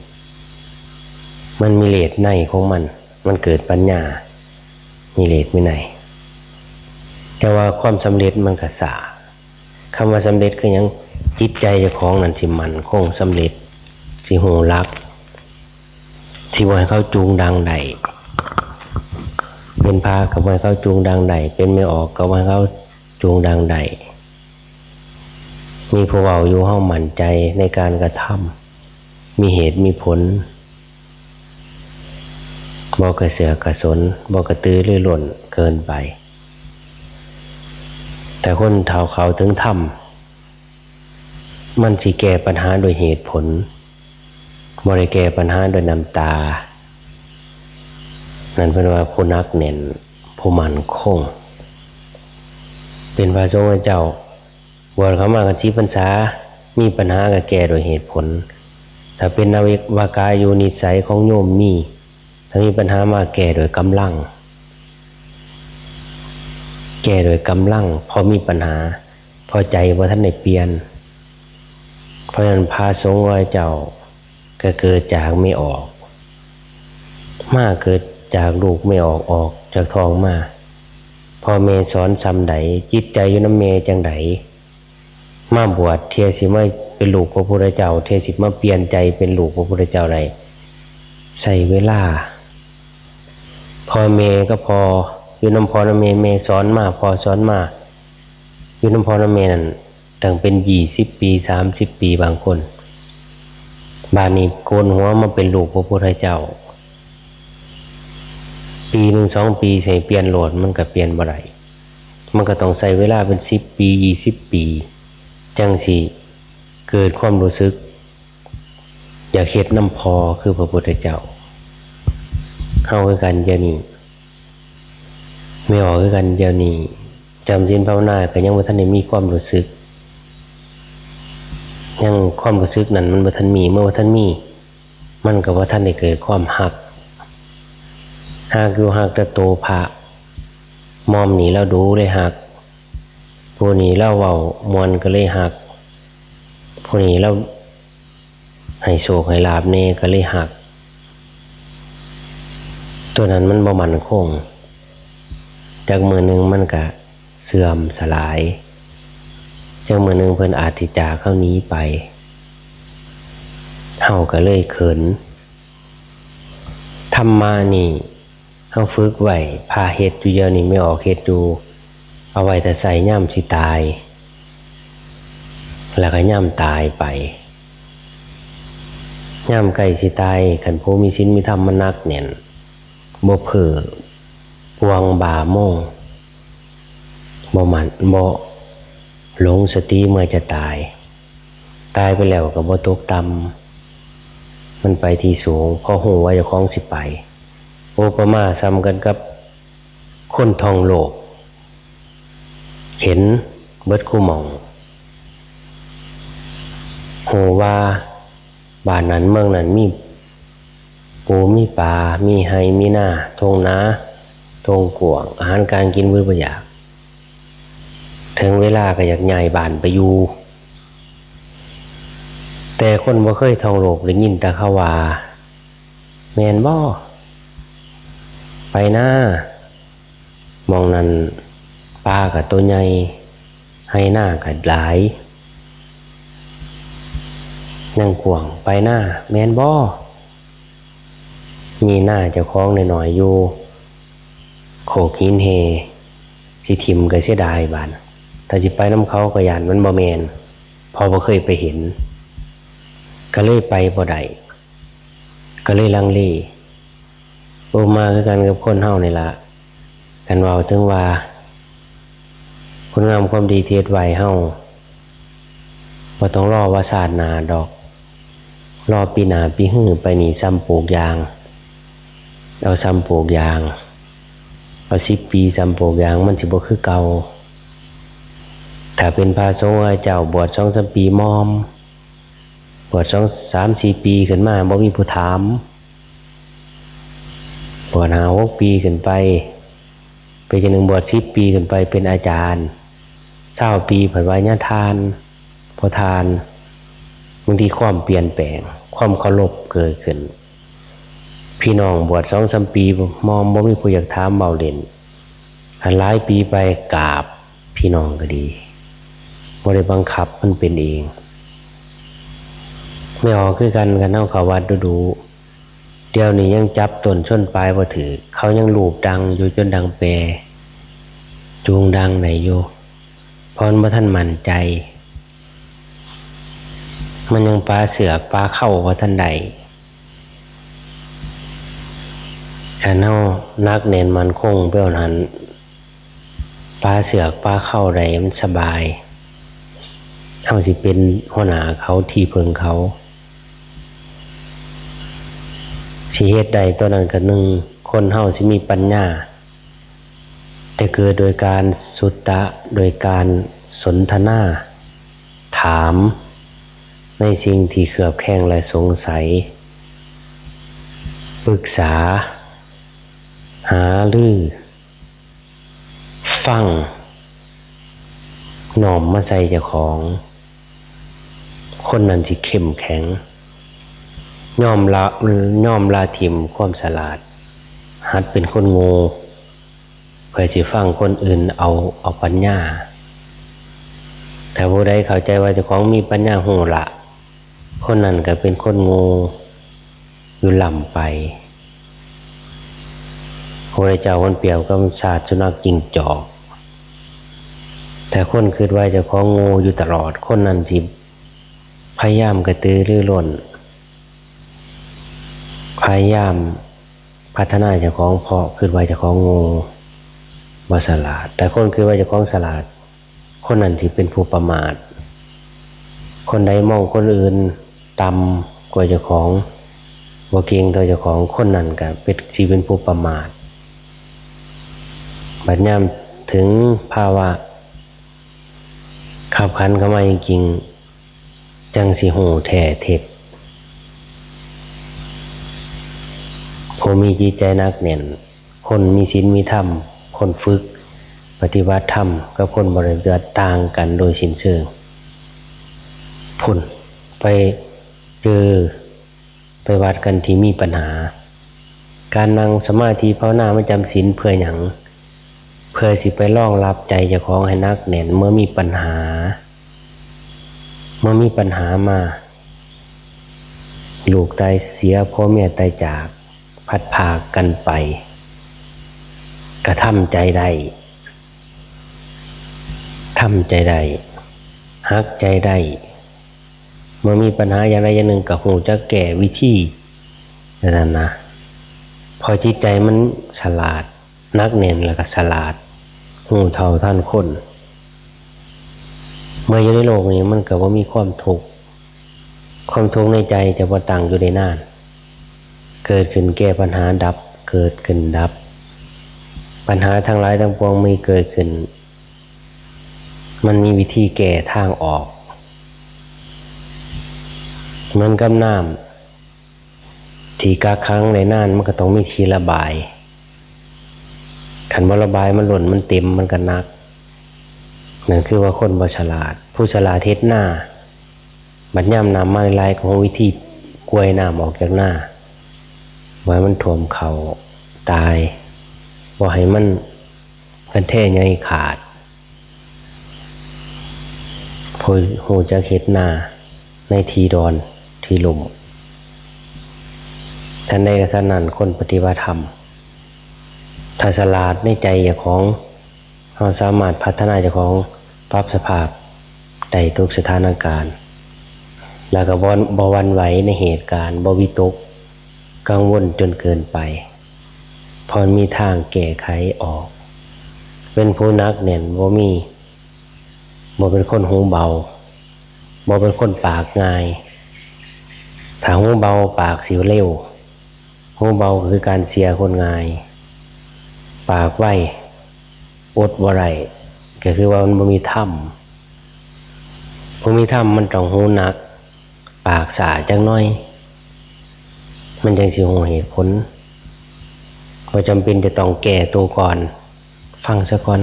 มันมีเลสในของมัน มันเกิดปัญญา มีเลสมีใน แต่ว่าความสำเร็จมันก็ช้า คำว่าสำเร็จคือหยัง จิตใจเจ้าของนั่นสิมั่นคง สำเร็จ สิฮู้หลัก สิบ่ให้เขาจูงดังได้ เป็นพระก็บ่ให้เขาจูงดังได้ เป็นแม่ออกก็บ่ให้เขาจูงดังได้ มีผู้เว้าอยู่ เฮามั่นใจในการกระทำ มีเหตุมีผล บ่กระเสือกกระสน บ่กระตือรือร้นเกินไป แต่คนเฒ่าเข้าถึงธรรม มันสิแก้ปัญหาโดยเหตุผล บ่ได้แก้ปัญหาโดยน้ำตา นั่นเพิ่นว่าผู้หนักแน่น ผู้มั่นคง เป็นพระสงฆ์เจ้า บวชเข้ามากันสิบพรรษา มีปัญหาก็แก้โดยเหตุผล ถ้าเป็นนวากาอยู่ นิสัยของโยมมี ถ้ามีปัญหามาแก้โดยกำลัง แก้โดยกำลัง พอมีปัญหา พอใจบ่ทันได้เปลี่ยน เพราะฉะนั้นพระสงฆ์ของเจ้าก็เกิดจากแม่ออก มาเกิดจากลูกแม่ออก ออกจากท้องมา พ่อแม่สอนส่ำใด จิตใจอยู่นำแม่จั่งใด มาบวชเทื่อสิมาเป็นลูกพระพุทธเจ้า เทื่อสิมาเปลี่ยนใจเป็นลูกพระพุทธเจ้าได้ ใช้เวลา พ่อแม่ก็พ่อ อยู่นำพ่อนำแม่ แม่สอนมา พ่อสอนมา อยู่นำพ่อนำแม่นั่น ตั้งเป็นยี่สิบปี สามสิบปีบางคน บาดนี้โกนหัวมาเป็นลูกพระพุทธเจ้า ปีหนึ่งสองปีสิเปลี่ยนโลด มันก็เปลี่ยนบ่ได้ มันก็ต้องใช้เวลาเป็นสิบปี ยี่สิบปี จั่งสิเกิดความรู้สึก อยากเฮ็ดนำพ่อคือพระพุทธเจ้า เฮาคือกันเดี๋ยวนี้ แม่ออกคือกันเดี๋ยวนี้ จำศีลภาวนาก็ยังบ่ทันได้มีความรู้สึก ยังความรู้สึกนั้นมันบ่ทันมี เมื่อบ่ทันมี มันก็บ่ทันได้เกิดความฮัก ฮักอยู่ฮักแต่โตพระ หม่อมนี่ลาวดูเลยฮัก ผู้นี่ลาวเว้าม่วนก็เลยฮัก ผู้นี่ลาวให้โชคให้ลาภแหน่ก็เลยฮัก ตัวนั้นมันบ่มั่นคง จักมื้อหนึ่งมันก็เสื่อมสลาย จักมื้อหนึ่งเพิ่นอาจสิจากเฮาหนีไป เฮาก็เลยเขิน ธรรมะนี่เฮาฝึกไว้ พระเฮ็ดอยู่เดี๋ยวนี้ แม่ออกเฮ็ดอยู่ เอาไว้แต่ใช้ยามสิตาย แล้วก็ยามตายไป ยามใกล้สิตาย คันผู้มีศีลมีธรรมมันหนักแน่น บ่เพ้อปวงบ้าโมง บ่หมั่น บ่หลงสติเมื่อจะตาย ตายไปแล้วก็บ่ตกต่ำ มันไปที่สูง เพราะฮู้ว่าเจ้าของสิไป อุปมาส่ำกันกับคนท่องโลก เห็นเบิดคู่หม่อง ฮู้ว่าบ้านนั้นเมืองนั้นมีปูมีปลา มีไฮ่มีนา ทุ่งนา โตงกว้าง อาหารการกินเบิดบ่อยาก ถึงเวลาก็อยากย้ายบ้านไปอยู่ แต่คนบ่เคยท่องโลกได้ยินแต่เขาว่า แม่นบ่ ไปนา หม่องนั้นป่าก็โตใหญ่ ไฮ่นาก็หลาย ยังกว้าง ไปนา แม่นบ่ มีนาเจ้าของน้อยๆอยู่ โขกหินแห่ สิถิ่มก็เสียดายบาด ถ้าสิไปนำเขาก็ย้านมันบ่แม่น เพราะบ่เคยไปเห็น ก็เลยไปบ่ได้ ก็เลยลังเล อุปมาคือกันกับคนเฮานี่ล่ะ คันเว้าถึงว่า คุณงามความดีที่เฮ็ดไว้เฮา บ่ต้องรอว่าชาติหน้าดอก รอปีหน้าปีฮื้อไปนี่ส่ำปลูกยาง เอาส่ำปลูกยาง เอาสิบปีส่ำปลูกยาง มันสิบ่คือเก่า ถ้าเป็นพระสงฆ์เจ้าบวชสองสามปีมอม บวชสองสามสี่ปีขึ้นมาบ่มีผู้ถาม บวชห้าหกปีขึ้นไป เป็นจั่งหนึ่ง บวชสิบปีขึ้นไปเป็นอาจารย์ ซาวปีผัดว่าญาทาน พอทาน บางทีความเปลี่ยนแปลง ความเคารพเกิดขึ้น พี่น้องบวชสองสามปี มอมบ่มีผู้อยากถามเว้าเล่น คันหลายปีไปกราบพี่น้องก็ดี บ่ได้บังคับ มันเป็นเอง แม่ออกคือกัน คันเฮาเข้าวัดดูๆ เดี๋ยวนี้ยังจับต้นชนปลายบ่ถืก เขายังลูบดังอยู่จนดังแปร จูงดังได้อยู่ เพราะมันบ่ทันมั่นใจ มันยังปาเสือกปาเข่าบ่ทันได้ คันเฮาหนักแน่นมั่นคงไปเอานั้น ปาเสือกปาเข่าได้มันสบาย เฮาสิเป็นหัวหน้าเขา ที่พึ่งเขา สิเฮ็ดได้ตัวนั้นก็หนึ่ง คนเฮาสิมีปัญญา แต่เกิดโดยการสุตตะ โดยการสนทนา ถามในสิ่งที่เคลือบแคลงและสงสัย ปรึกษา หารือ ฟัง น้อมมาใส่เจ้าของ คนนั้นสิเข้มแข็ง ยอมละ ยอมละถิ่มความฉลาด หัดเป็นคนโง่ เพื่อสิฟังคนอื่นเอา เอาปัญญา ถ้าผู้ใดเข้าใจว่าเจ้าของมีปัญญาฮู้ละ คนนั้นก็เป็นคนโง่อยู่ล้ำไป พระพุทธเจ้าเพิ่นเปรียบกับซากสุนัขจิ้งจอก แต่คนคิดว่าเจ้าของโง่อยู่ตลอด คนนั้นสิพยายามกระตือรือร้น พยายามพัฒนาเจ้าของ เพราะคิดว่าเจ้าของโง่ บ่ฉลาด แต่คนคิดว่าเจ้าของฉลาด คนนั้นสิเป็นผู้ประมาท คนใดมองคนอื่นต่ำกว่าเจ้าของ บ่เก่งเท่าเจ้าของ คนนั้นก็เป็น สิเป็นผู้ประมาท บัดยามถึงภาวะคับขันเข้ามาจริงๆ จั่งสิฮู้แท้เท็จ ผู้มีจิตใจหนักแน่น คนมีศีลมีธรรม คนฝึกปฏิบัติธรรม กับคนบ่ได้ปฏิบัติต่างกันโดยสิ้นเชิง พุ้น ไปเจอ ไปวัดกันที่มีปัญหา การนั่งสมาธิภาวนามาจำศีลเพื่อหยัง เพื่อสิไปรองรับใจเจ้าของให้หนักแน่น เมื่อมีปัญหา เมื่อมีปัญหามา ลูกตายเสีย ผัวเมียตายจาก พลัดพรากกันไป กระทำใจได้ ทำใจได้ หักใจได้ เมื่อมีปัญหาอย่างใดอย่างหนึ่งก็ฮู้จักแก้วิธี นั่นนะ เพราะจิตใจมันฉลาด หนักแน่นแล้วก็ฉลาด ฮู้เท่าทันคน เมื่ออยู่ในโลกนี้มันก็บ่มีความทุกข์ ความทุกข์ในใจจะบ่ตั้งอยู่ได้นาน เกิดขึ้นแก้ปัญหาดับ เกิดขึ้นดับ ปัญหาทั้งหลายทั้งปวงมีเกิดขึ้น มันมีวิธีแก้ทางออก เหมือนกับน้ำ ที่กักขังได้นานมันก็ต้องมีที่ระบาย คันบ่ระบายมันล้นมันเต็มมันก็หนัก นั่นคือว่าคนบ่ฉลาด ผู้ฉลาดเฮ็ดนา บัดยามน้ำมาหลายๆ ก็ฮู้วิธีกวยน้ำออกจากนา บ่ให้มันท่วมเข้าตาย บ่ให้มัน คันแท้ใหญ่ขาด ผู้ฮู้จักเฮ็ดนาในที่ดอนที่ลุ่ม ฉันใดก็ฉันนั้น คนปฏิบัติธรรม ถ้าฉลาดในใจเจ้าของ เฮาสามารถพัฒนาเจ้าของ ปรับสภาพได้ทุกสถานการณ์ แล้วก็บ่ บ่หวั่นไหวในเหตุการณ์ บ่วิตกกังวลจนเกินไป เพราะมันมีทางแก้ไขออก เป็นผู้หนักแน่น บ่มี บ่เป็นคนหูเบา บ่เป็นคนปากง่าย ถ้าหูเบาปากสิเร็ว หูเบาก็คือการเสียคนง่าย ปากไว อดบ่ได้ ก็คือว่ามันบ่มีธรรม ผู้มีธรรมมันต้องหูหนัก ปากสาจักหน่อย มันจั่งสิฮู้เหตุผล บ่จำเป็นจะต้องแก้ตัวก่อน ฟังซะก่อน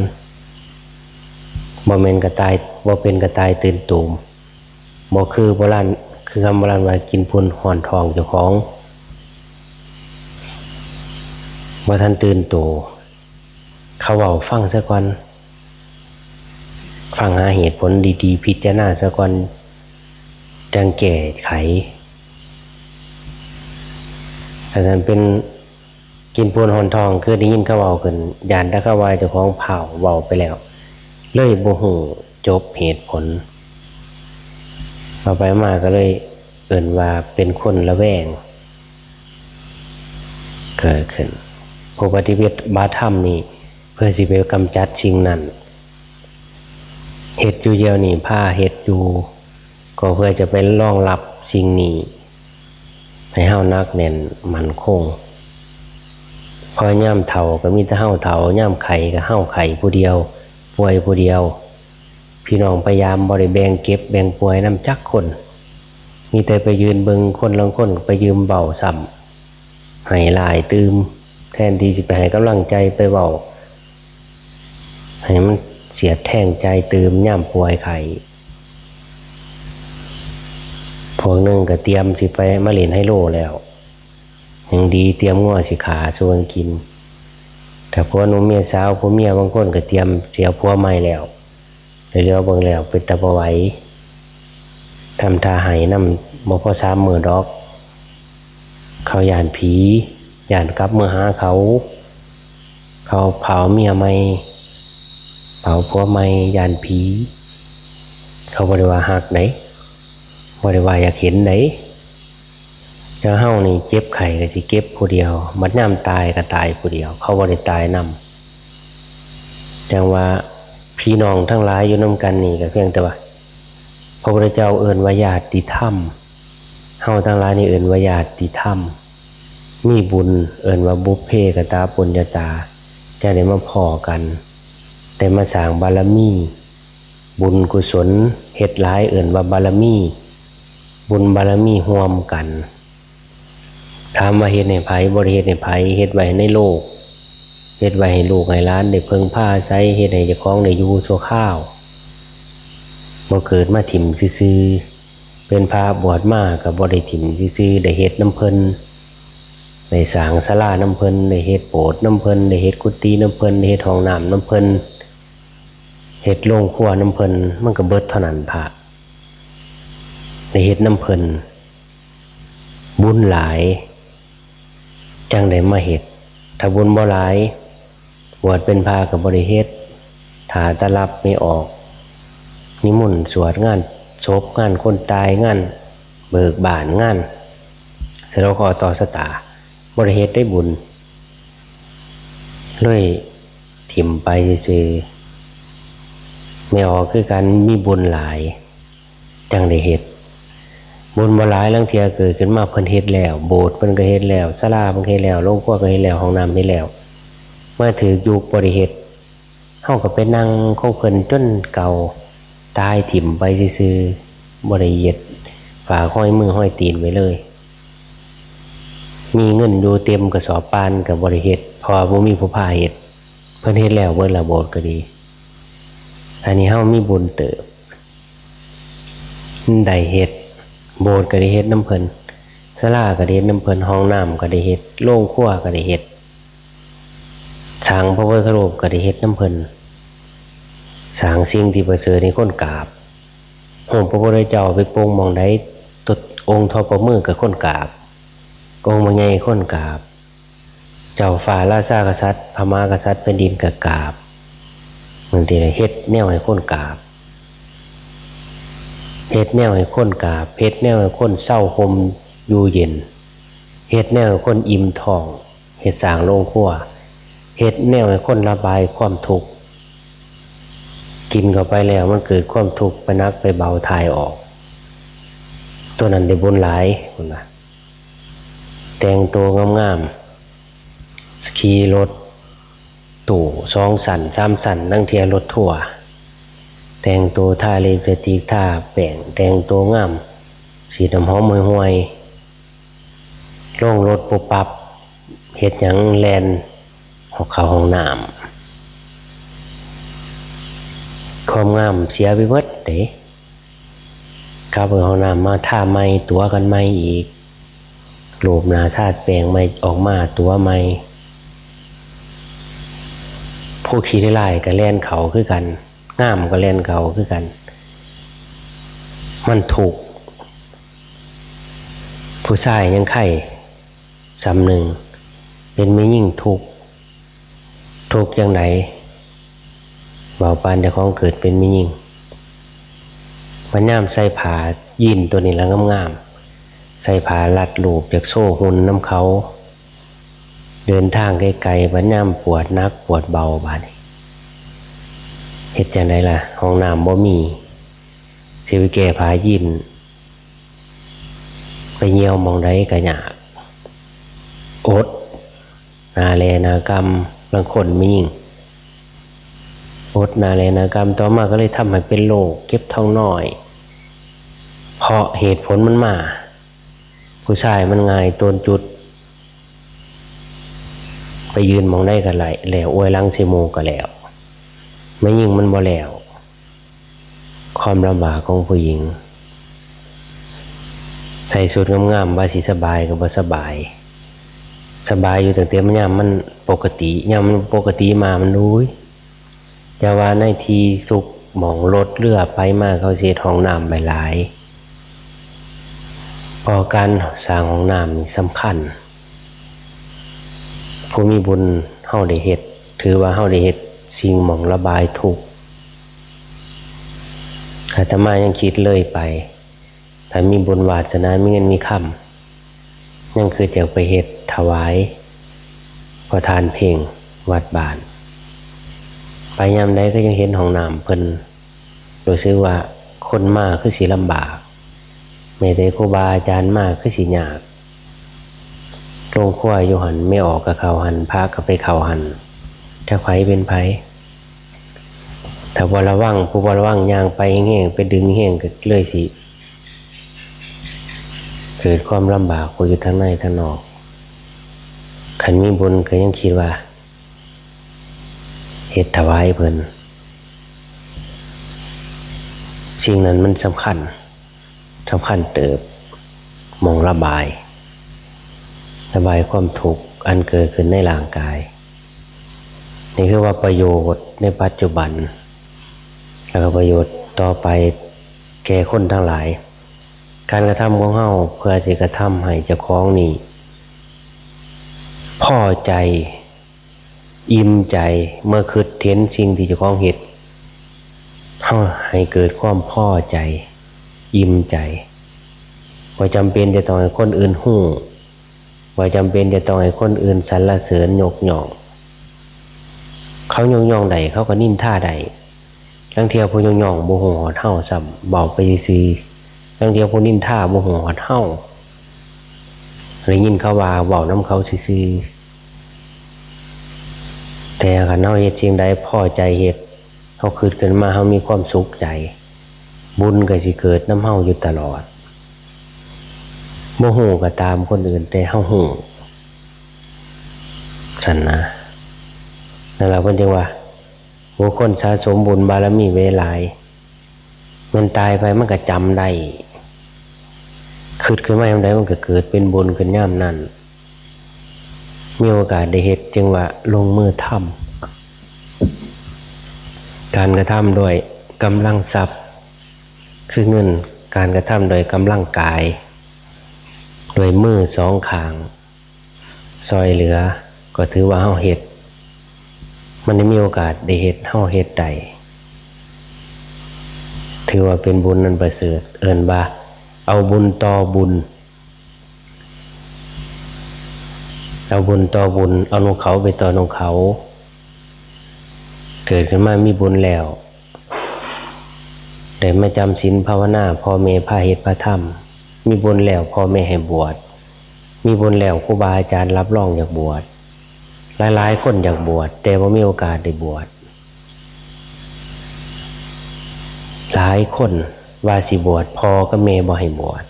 บ่แม่นกระต่าย บ่เป็นกระต่ายตื่นตูม บ่คือโบราณ คือคำโบราณว่ากินปูนฮ้อนท้องเจ้าของ บ่ทันตื่นตัว เขาเว้าฟังซะก่อน ฟังหาเหตุผลดีๆ พิจารณาซะก่อน จั่งแก้ไข ถ้าซั่นเป็นกินปูนฮ้อนท้อง คือได้ยินเขาเว้าขึ้น ย้านแต่เขาว่าเจ้าของพร้าวเว้าไปแล้ว เลยบ่ฮู้จบเหตุผล เอาไปมาก็เลยเอิ้นว่าเป็นคนระแวง เกิดขึ้น ผู้ปฏิบัติธรรมนี่ เพื่อสิไปกำจัดสิ่งนั้น เฮ็ดอยู่เดี๋ยวนี้ พาเฮ็ดอยู่ ก็เพื่อจะไปรองรับสิ่งนี้ ให้เฮาหนักแน่นมั่นคง เพราะยามเฒ่าก็มีแต่เฮาเฒ่า ยามไข้ก็เฮาไข้ผู้เดียว ป่วยผู้เดียว พี่น้องไปยามบ่ได้แบ่งเจ็บแบ่งป่วยนำจักคน มีแต่ไปยืนเบิ่ง คนลางคนก็ไปยืนเว้าซ้ำ ให้ร้ายตื่ม แทนที่สิไปให้กำลังใจ ไปเว้าให้มันเสียดแทงใจตื่มยามป่วยไข้ พวกหนึ่งก็เตรียมสิไปมาเล่นไฮโลแล้ว ยังดีเตรียมงัวสิฆ่าสู่กันกิน ถ้าผัวหนุ่มเมียสาว ผัวเมียบางคนก็เตรียมสิเอาผัวใหม่แล้ว เหลียวเบิ่งแล้วเป็นตาบ่ไหว ทำท่าไห้นำบ่พอสามมื้อดอก เขาย้านผี ย้านกลับเมือหาเขา เขาเผาเมียใหม่ เผาผัวใหม่ ย้านผี เขาบ่ได้ว่าฮักได๋ บ่ได้ว่าอยากเห็นได๋ แล้วเฮานี่เจ็บไข้ก็สิเจ็บผู้เดียว บัดยามตายก็ตายผู้เดียว เขาบ่ได้ตายนำ จั่งว่าพี่น้องทั้งหลายอยู่นำกันนี่ก็เพียงแต่ว่า พระพุทธเจ้าเอิ้นว่าญาติธรรม เฮาทั้งหลายนี่เอิ้นว่าญาติธรรม มีบุญเอิ้นว่าบุพเพกตปุญญาตา จะได้มาพ้อกัน ได้มาสร้างบารมี บุญกุศลเฮ็ดหลายเอิ้นว่าบารมี บุญบารมีร่วมกัน ถามว่าเฮ็ดให้ไผ บ่ได้เฮ็ดให้ไผ เฮ็ดไว้ในโลก เฮ็ดไว้ให้ลูกให้หลานได้เพิ่งพาอาศัย เฮ็ดให้เจ้าของได้อยู่ชั่วคราว บ่เกิดมาถิ่มซื่อๆ เป็นพระบวชมาก็บ่ได้ถิ่มซื่อๆ ได้เฮ็ดนำเพิ่น ได้สร้างศาลานำเพิ่น ได้เฮ็ดโบสถ์นำเพิ่น ได้เฮ็ดกุฏินำเพิ่น ได้เฮ็ดห้องน้ำนำเพิ่น เฮ็ดโรงครัวนำเพิ่น มันก็เบิดเท่านั้นพระ ได้เฮ็ดนำเพิ่น บุญหลาย จั่งได้มาเฮ็ด ถ้าบุญบ่หลาย บวชเป็นพระก็บ่ได้เฮ็ด ถ้าแต่รับไม่ออก นิมนต์สวดงานศพ งานคนตาย งานเบิกบ้าน งานสะเดาะเคราะห์ต่อชะตา บ่ได้เฮ็ดได้บุญ เลยถิ่มไปซื่อๆ ไม่ออกคือกัน มีบุญหลาย จั่งได้เฮ็ด บุญบ่หลาย ลางเทื่อเกิดขึ้นมาเพิ่นเฮ็ดแล้ว โบสถ์เพิ่นก็เฮ็ดแล้ว ศาลาเพิ่นก็เฮ็ดแล้ว โรงครัวก็เฮ็ดแล้ว ห้องน้ำเฮ็ดแล้ว มาถืกยุคบ่ได้เฮ็ด เฮาก็ไปนั่งของเพิ่นจนเก่า ตายถิ่มไปซื่อๆ บ่ได้เฮ็ด ฝากห้อยมือห้อยตีนไว้เลย มีเงินอยู่เต็มกระสอบป่านก็บ่ได้เฮ็ด เพราะว่าบ่มีผู้พาเฮ็ด พิ่นเฮ็ดแล้วเบิดละ โบสถ์ก็ดี อันนี้เฮามีบุญเติบ ได้เฮ็ด โบสถ์ก็ได้เฮ็ดนำเพิ่น ศาลาก็ได้เฮ็ดนำเพิ่น ห้องน้ำก็ได้เฮ็ด โรงครัวก็ได้เฮ็ด สร้างพระพุทธรูปก็ได้เฮ็ดนำเพิ่น สร้างสิ่งที่ประเสริฐให้คนกราบ โฮมพระพุทธเจ้าไปปงหม่องใด ตัวองค์เท่าฝ่ามือก็คนกราบ องค์บ่ใหญ่คนกราบ เจ้าฟ้าราชากษัตริย์ พระมหากษัตริย์แผ่นดินก็กราบ บางทีเฮ็ดแนวให้คนกราบ เฮ็ดแนวให้คนกราบ เฮ็ดแนวให้คนเซาห่มอยู่เย็น เฮ็ดแนวให้คนอิ่มท้อง เฮ็ดสร้างโรงครัว เฮ็ดแนวให้คนระบายความทุกข์ กินเข้าไปแล้วมันเกิดความทุกข์ไปหนักไปเบาถ่ายออก ตัวนั้นได้บุญหลาย เพิ่นว่า แต่งตัวงามๆ ขี่รถตู้สองชั้นสามชั้น ลางเทื่อรถทัวร์ แต่งตัวทาลิปสติกทาแป้ง แต่งตัวงาม ฉีดน้ำหอมห่วยๆ ลงรถปุ๊บปั๊บ เฮ็ดหยังแล่นเข้าห้องน้ำ ความงามเสียไปเบิดเด้ กลับไปห้องน้ำมาทาใหม่ ตั๋วกันใหม่อีก ลูบหน้าทาแป้งใหม่ ออกมาตั๋วใหม่ ผู้ขี้ร้ายก็แล่นเข้าคือกัน งามก็แล่นเข้าคือกัน มันทุกข์ ผู้ชายยังไคร่ส่ำหนึ่ง เป็นแม่หญิงทุกข์ ทุกข์จั่งใด เว้าปานเจ้าของเกิดเป็นแม่หญิง บัดยามใส่ผ้ายีนตัวนี้ละงามๆ ใส่ผ้ารัดรูป อยากโชว์หุ่นนำเขา เดินทางไกลๆ บัดยามปวดหนักปวดเบา บาดนี้ เฮ็ดจั่งใดล่ะ ห้องน้ำบ่มี สิไปแก้ผ้ายีน ไปเยี่ยวหม่องใดก็ยาก อด หน้าแลหน้ากำ ลางคนแม่หญิง อดหน้าแลหน้ากำ ต่อมาก็เลยทำให้เป็นโรคเจ็บท้องน้อย เพราะเหตุผลมันมา ผู้ชายมันง่ายโตนจุด ไปยืนหม่องใดก็ได้ แล้วอวยหลังใส่หมู่ก็แล้ว แม่หญิงมันบ่แล้ว ความลำบากของผู้หญิง ใส่ชุดงามๆ ว่าสิสบายก็บ่สบาย สบายอยู่ตั้งแต่มันยามมันปกติ ยามมันปกติมามัน อุ้ย จะว่าในที่สุขหม่องรถเรือไปมาเขาสิเฮ็ดห้องน้ำไว้หลาย เพราะการสร้างห้องน้ำนี่สำคัญ ผู้มีบุญเฮาได้เฮ็ด ถือว่าเฮาได้เฮ็ดสิ่งหม่องระบายทุกข์ อาตมายังคิดเลยไป ถ้ามีบุญวาสนามีเงินมีคำ ยังคืออยากไปเฮ็ดถวายพระทานเพลวัดบ้าน ไปยามใดก็ยังเห็นห้องน้ำเพิ่น รู้สึกว่าคนมาคือสิลำบาก แม้แต่ครูบาอาจารย์มาคือสิยาก โรงครัวอยู่หั่น แม่ออกก็เข้าหั่น พระก็ไปเข้าหั่น จักไผเป็นไผ ถ้าบ่ระวัง ผู้บ่ระวังย่างไปแฮงๆ ไปดึงแฮงก็เลยสิ เกิดความลำบากผู้อยู่ทางในทางนอก คันมีบุญก็ยังคิดว่า เฮ็ดถวายเพิ่น สิ่งนั้นมันสำคัญ สำคัญเติบ หม่องระบาย ระบายความทุกข์อันเกิดขึ้นในร่างกาย นี่คือว่าประโยชน์ในปัจจุบัน แล้วก็ประโยชน์ต่อไปแก่คนทั้งหลาย การกระทำของเฮาเพื่อสิกระทำให้เจ้าของนี่ พอใจ อิ่มใจ เมื่อคิดเห็นสิ่งที่เจ้าของเฮ็ด เฮาให้เกิดความพอใจ อิ่มใจ บ่จำเป็นจะต้องให้คนอื่นฮู้ บ่จำเป็นจะต้องให้คนอื่นสรรเสริญยกย่อง เขายกย่องได้ เขาก็นินทาได้ ลางเทื่อผู้ยกย่องบ่ฮู้ฮอดเฮาซ้ำ เว้าไปซื่อๆ ลางเทื่อผู้นินทาบ่ฮู้ฮอดเฮา ได้ยินเขาว่าเว้านำเขาซื่อๆ แต่คันเฮาเฮ็ดสิ่งใดพอใจเฮ็ด เฮาคิดขึ้นมาเฮามีความสุขใจ บุญก็สิเกิดนำเฮาอยู่ตลอด บ่ฮู้ก็ตามคนอื่น แต่เฮาฮู้ ซั่นนะ นั่นล่ะเพิ่นจึงว่า บุคคลสะสมบุญบารมีไว้หลาย แม่นตายไปมันก็จำได้ คิดขึ้นมายามใดมันก็เกิดเป็นบุญขึ้นยามนั้น มีโอกาสได้เฮ็ดจึงว่าลงมือทำ การกระทำด้วยกำลังทรัพย์ คือเงิน การกระทำโดยกำลังกาย ด้วยมือสองข้าง ซอยเหลือ ก็ถือว่าเฮาเฮ็ด มันได้มีโอกาสได้เฮ็ด เฮาเฮ็ดได้ ถือว่าเป็นบุญอันประเสริฐ เอิ้นว่าเอาบุญต่อบุญ เอาบุญต่อบุญ เอานำเขาไปต่อนำเขา เกิดขึ้นมามีบุญแล้ว ได้มาจำศีลภาวนา พ่อแม่พาเฮ็ดพาทำ มีบุญแล้วพ่อแม่ให้บวช มีบุญแล้วครูบาอาจารย์รับรองอยากบวช หลายๆคนอยากบวช แต่บ่มีโอกาสได้บวช หลายคนว่าสิบวช พ่อกับแม่บ่ให้บวช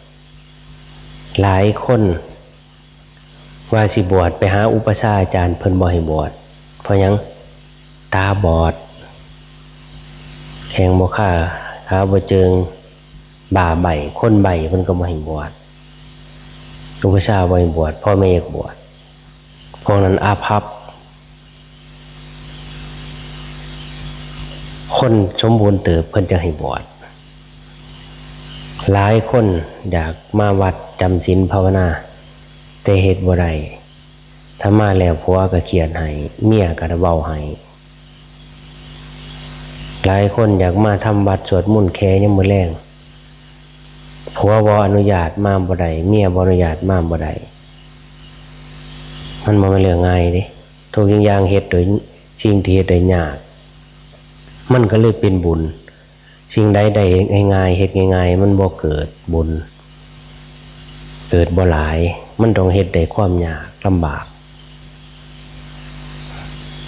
หลายคนว่าสิบวช ไปหาอุปัชฌาย์อาจารย์ เพิ่นบ่ให้บวช เพราะหยัง ตาบอด แข้งบ่คา ขาบ่เจิง บ้าใบ้ คนใบ้ เพิ่นก็บ่ให้บวช อุปัชฌาย์บ่ให้บวช พ่อแม่อยากบวช พวกนั้นอาภัพ คนสมบูรณ์เติบเพิ่นจั่งให้บวช หลายคนอยากมาวัดจำศีลภาวนา แต่เฮ็ดบ่ได้ ถ้ามาแล้วผัวก็เคียดให้ เมียก็เว้าให้ หลายคนอยากมาทำวัดสวดมนต์แค่ยามมื้อแลง ผัวบ่อนุญาตมาบ่ได้ เมียบ่อนุญาตมาบ่ได้ มันบ่แม่นเรื่องง่ายเด้ ทุกสิ่งอย่างเฮ็ดโดย สิ่งที่เฮ็ดได้ยาก มันก็เลยเป็นบุญ สิ่งใดได้ง่ายๆ เฮ็ดง่ายๆ มันบ่เกิดบุญ เกิดบ่หลาย มันต้องเฮ็ดด้วยความยากลำบาก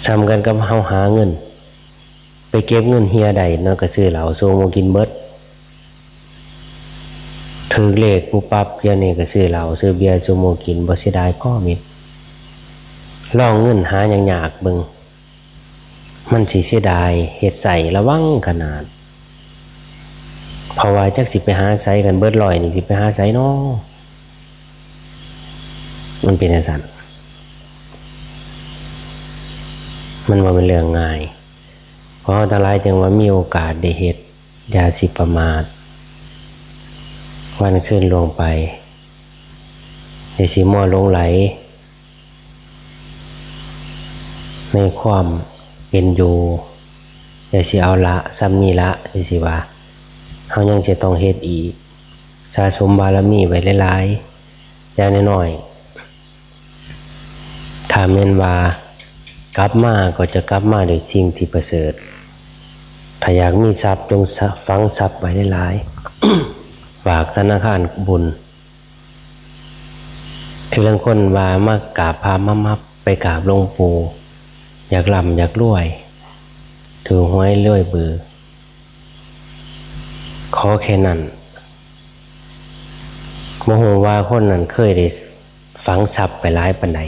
ส่ำกันกับเฮาหาเงิน ไปเก็บเงินเหี่ยได้เนาะ ก็ซื้อเหล้าสู่หมู่กินเบิด ถืกเลขปุ๊บปั๊บ เดี๋ยวนี้ก็ซื้อเหล้าซื้อเบียร์สู่หมู่กิน บ่เสียดายก้อเม็ด ลองเงินหายากๆ เบิ่ง มันสิเสียดาย เฮ็ดใส่ระวังขนาด เพราะว่าจักสิไปหาไส คันเบิดร้อยนี่สิไปหาไสน้อ มันเป็นจั่งซั้น มันบ่แม่นเรื่องง่าย เพราะเฮาทั้งหลายจึงว่ามีโอกาสได้เฮ็ด อย่าสิประมาท วันคืนล่วงไป อย่าสิมัวหลงไหล ในความเป็นอยู่ อย่าสิเอาละ ส่ำนี้ละ อย่าสิว่า เฮายังสิต้องเฮ็ดอีก สะสมบารมีไว้หลายๆ อย่างน้อยๆ ถ้าแม่นว่ากลับมาก็จะกลับมาด้วยสิ่งที่ประเสริฐ ถ้าอยากมีทรัพย์จงสะ- ฝังทรัพย์ไว้หลายๆ ฝากธนาคารบุญ คือลางคนว่ามากราบพระมามับ ไปกราบหลวงปู่ อยากร่ำอยากรวย ถูกหวยรวยเบอร์ ขอแค่นั้น บ่ฮู้ว่าคนนั้นเคยได้ฝังทรัพย์ไปหลายปานใด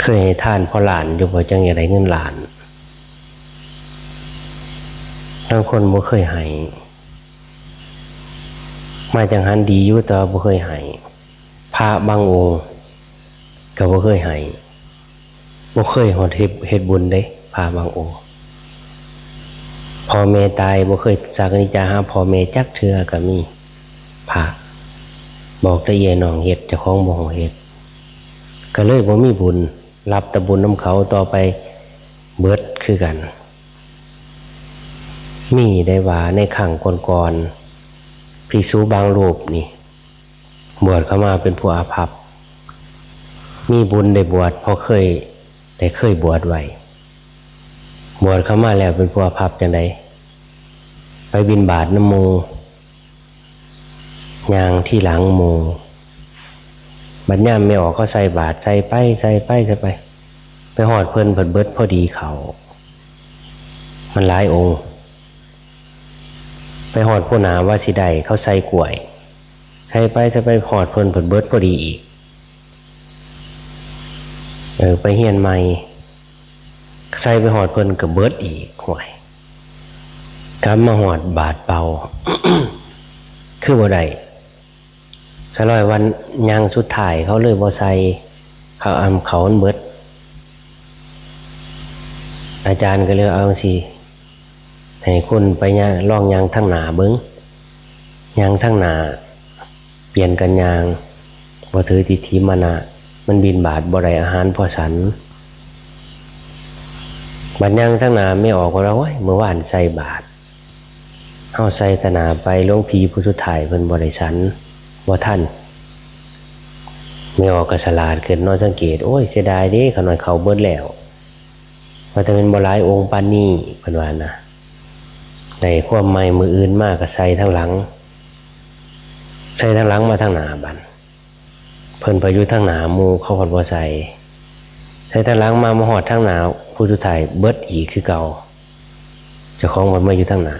เคยให้ทานพอล้านอยู่บ่ จั่งอยากได้เงินล้าน ลางคนบ่เคยให้ มาจั่งหันดีอยู่ แต่ว่าบ่เคยให้ พระบางองค์ก็บ่เคยให้ บ่เคยฮอดเฮ็ด- เฮ็ดบุญเด้ พระบางองค์ พ่อแม่ตายบ่เคยสักการะหาพ่อแม่จักเทื่อก็มี พระ บอกแต่เอื้อยน้องเฮ็ด เจ้าของบ่ฮู้เฮ็ด ก็เลยบ่มีบุญ รับแต่บุญนำเขา ต่อไปเบิดคือกัน มีได้ว่าในครั้งก่อนๆ ภิกษุบางรูปนี่ บวชเข้ามาเป็นผู้อาภัพ มีบุญได้บวช เพราะเคย ได้เคยบวชไว้ บวชเข้ามาแล้วเป็นผู้อาภัพจั่งใด ไปบิณฑบาตนำหมู่ ย่างทีหลังหมู่ บัดยามแม่ออกเขาใส่บาตร ใส่ไป ใส่ไป ใส่ไป ไปฮอดเพิ่นเพิ่นเบิดพอดีข้าว มันหลายองค์ ไปฮอดผู้หน้าว่าสิได้ เขาใส่กล้วย ใส่ไป ใส่ไป ฮอดเพิ่นเพิ่นเบิดพอดีอีก เออ ไปเฮียนใหม่ ใส่ไปฮอดเพิ่นก็เบิดอีก ห่วย กลับมาฮอดบาดเปล่า คือบ่ได้ สะร้อยวันย่างสุดท้ายเขาเลยบ่ใส่ เขาอำเขามันเบิด อาจารย์ก็เลยเอาจั่งซี้ ให้คนไปย่าง ลองย่างทางหน้าเบิ่ง ย่างทางหน้า เปลี่ยนกันย่าง บ่ถือทิฏฐิมานะ มันบิณฑบาตบ่ได้อาหารพอฉัน บัดย่างทางหน้าแม่ออกก็ว่า โอ้ย มื้อวานใส่บาตร เฮาใส่ตะหน้าไป หลวงพี่ผู้สุดท้ายเพิ่นบ่ได้ฉัน บ่ทัน แม่ออกก็ฉลาดขึ้นเนาะ สังเกต โอ้ย เสียดายเด้ ขนาดเขาเบิดแล้ว ว่าแต่มันบ่หลายองค์ปานนี้ เพิ่นว่านะ ได้ความใหม่ มื้ออื่นมาก็ใส่ทางหลัง ใส่ทางหลังมาทางหน้าบัด เพิ่นไปอยู่ทางหน้าหมู่ เขาก็บ่ใส่ ใส่ทางหลังมา มาฮอดทางหน้า ผู้สุดท้ายเบิดอีกคือเก่า เจ้าของบัดมาอยู่ทางหน้า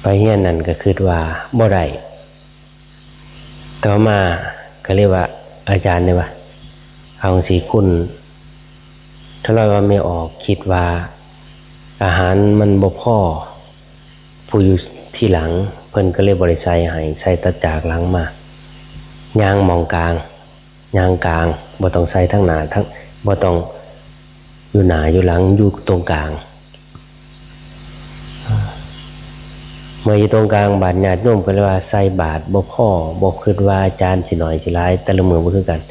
ไปเฮียนนั่นก็คิดว่าบ่ได้ ต่อมาก็เลยว่า อาจารย์เลยว่า เอาจั่งซี้คุณ ถ้าเราว่าแม่ออกคิดว่าอาหารมันบ่พอ ผู้อยู่ทีหลัง เพิ่นก็เลยบ่ได้ใส่ให้ ใส่แต่จากหลังมา ย่างหม่องกลาง ย่างกลาง บ่ต้องใส่ทางหน้า ทาง บ่ต้องอยู่หน้าอยู่หลัง อยู่ตรงกลาง เมื่ออยู่ตรงกลาง บาดญาติโยมก็เลยว่า ใส่บาตรบ่พอ บ่คิดว่าอาจารย์สิน้อยสิหลาย แต่ละมื้อบ่คือกัน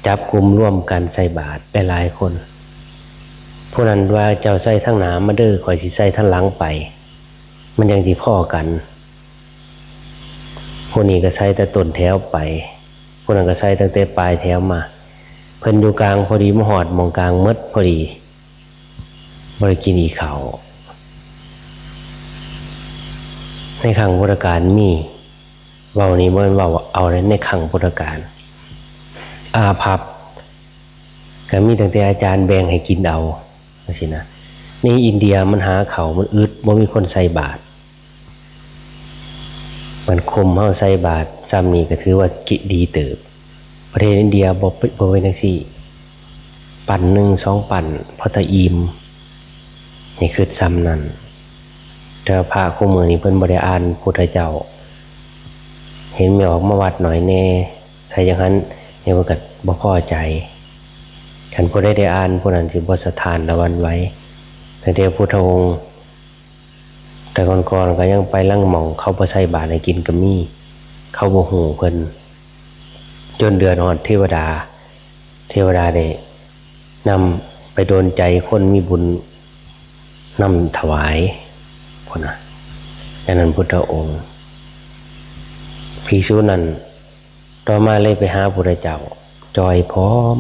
จับกลุ่มรวมกันใส่บาตรหลายๆคน ผู้นั้นว่า เจ้าใส่ทางหน้ามาเด้อ ข้อยสิใส่ทางหลังไป มันจั่งสิพอกัน ผู้นี้ก็ใส่แต่ต้นแถวไป ผู้นั้นก็ใส่ตั้งแต่ปลายแถวมา เพิ่นอยู่กลางพอดี มาฮอดหม่องกลางหมดพอดี บ่ได้กินอีกข้าว ในครั้งพุทธกาลมี เว้านี่บ่แม่นเว้าเอาเลย ในครั้งพุทธกาล อาภัพ ก็มีตั้งแต่อาจารย์แบ่งให้กินเอา จั่งซี้นะ ในอินเดียมันหาข้าวมันอึด บ่มีคนใส่บาตร มันคุมเฮาใส่บาตร ส่ำนี้ก็ถือว่ากิ ดีเติบ ประเทศอินเดียบ่ บ่เป็นจั่งซี้ ปั้นหนึ่งสองปั้น พอแต่อิ่ม นี่คือส่ำนั้น แต่ว่าพระคู่มื้อนี้เพิ่นบ่ได้อ่านพุทธเจ้า เห็นแม่ออกมาวัดหน่อยแน่ ใส่จั่งซั้น เนี่ยเพิ่นก็บ่พอใจ คันผู้ใดได้อ่าน ผู้นั้นสิบ่สะท้านหวั่นไหว ตั้งแต่พุทธองค์ แต่ก่อนๆก็ยังไปลางหม่องเขาบ่ใส่บาตรให้กินก็มี เขาบ่ฮู้เพิ่น จนเดือดฮอดเทวดา เทวดาได้นำไปโดนใจคนมีบุญนำถวาย พุ้นนะ อันนั้นพุทธองค์ ภิกษุนั้นต่อมาเลยไปหาพุทธเจ้า จ่อยผอม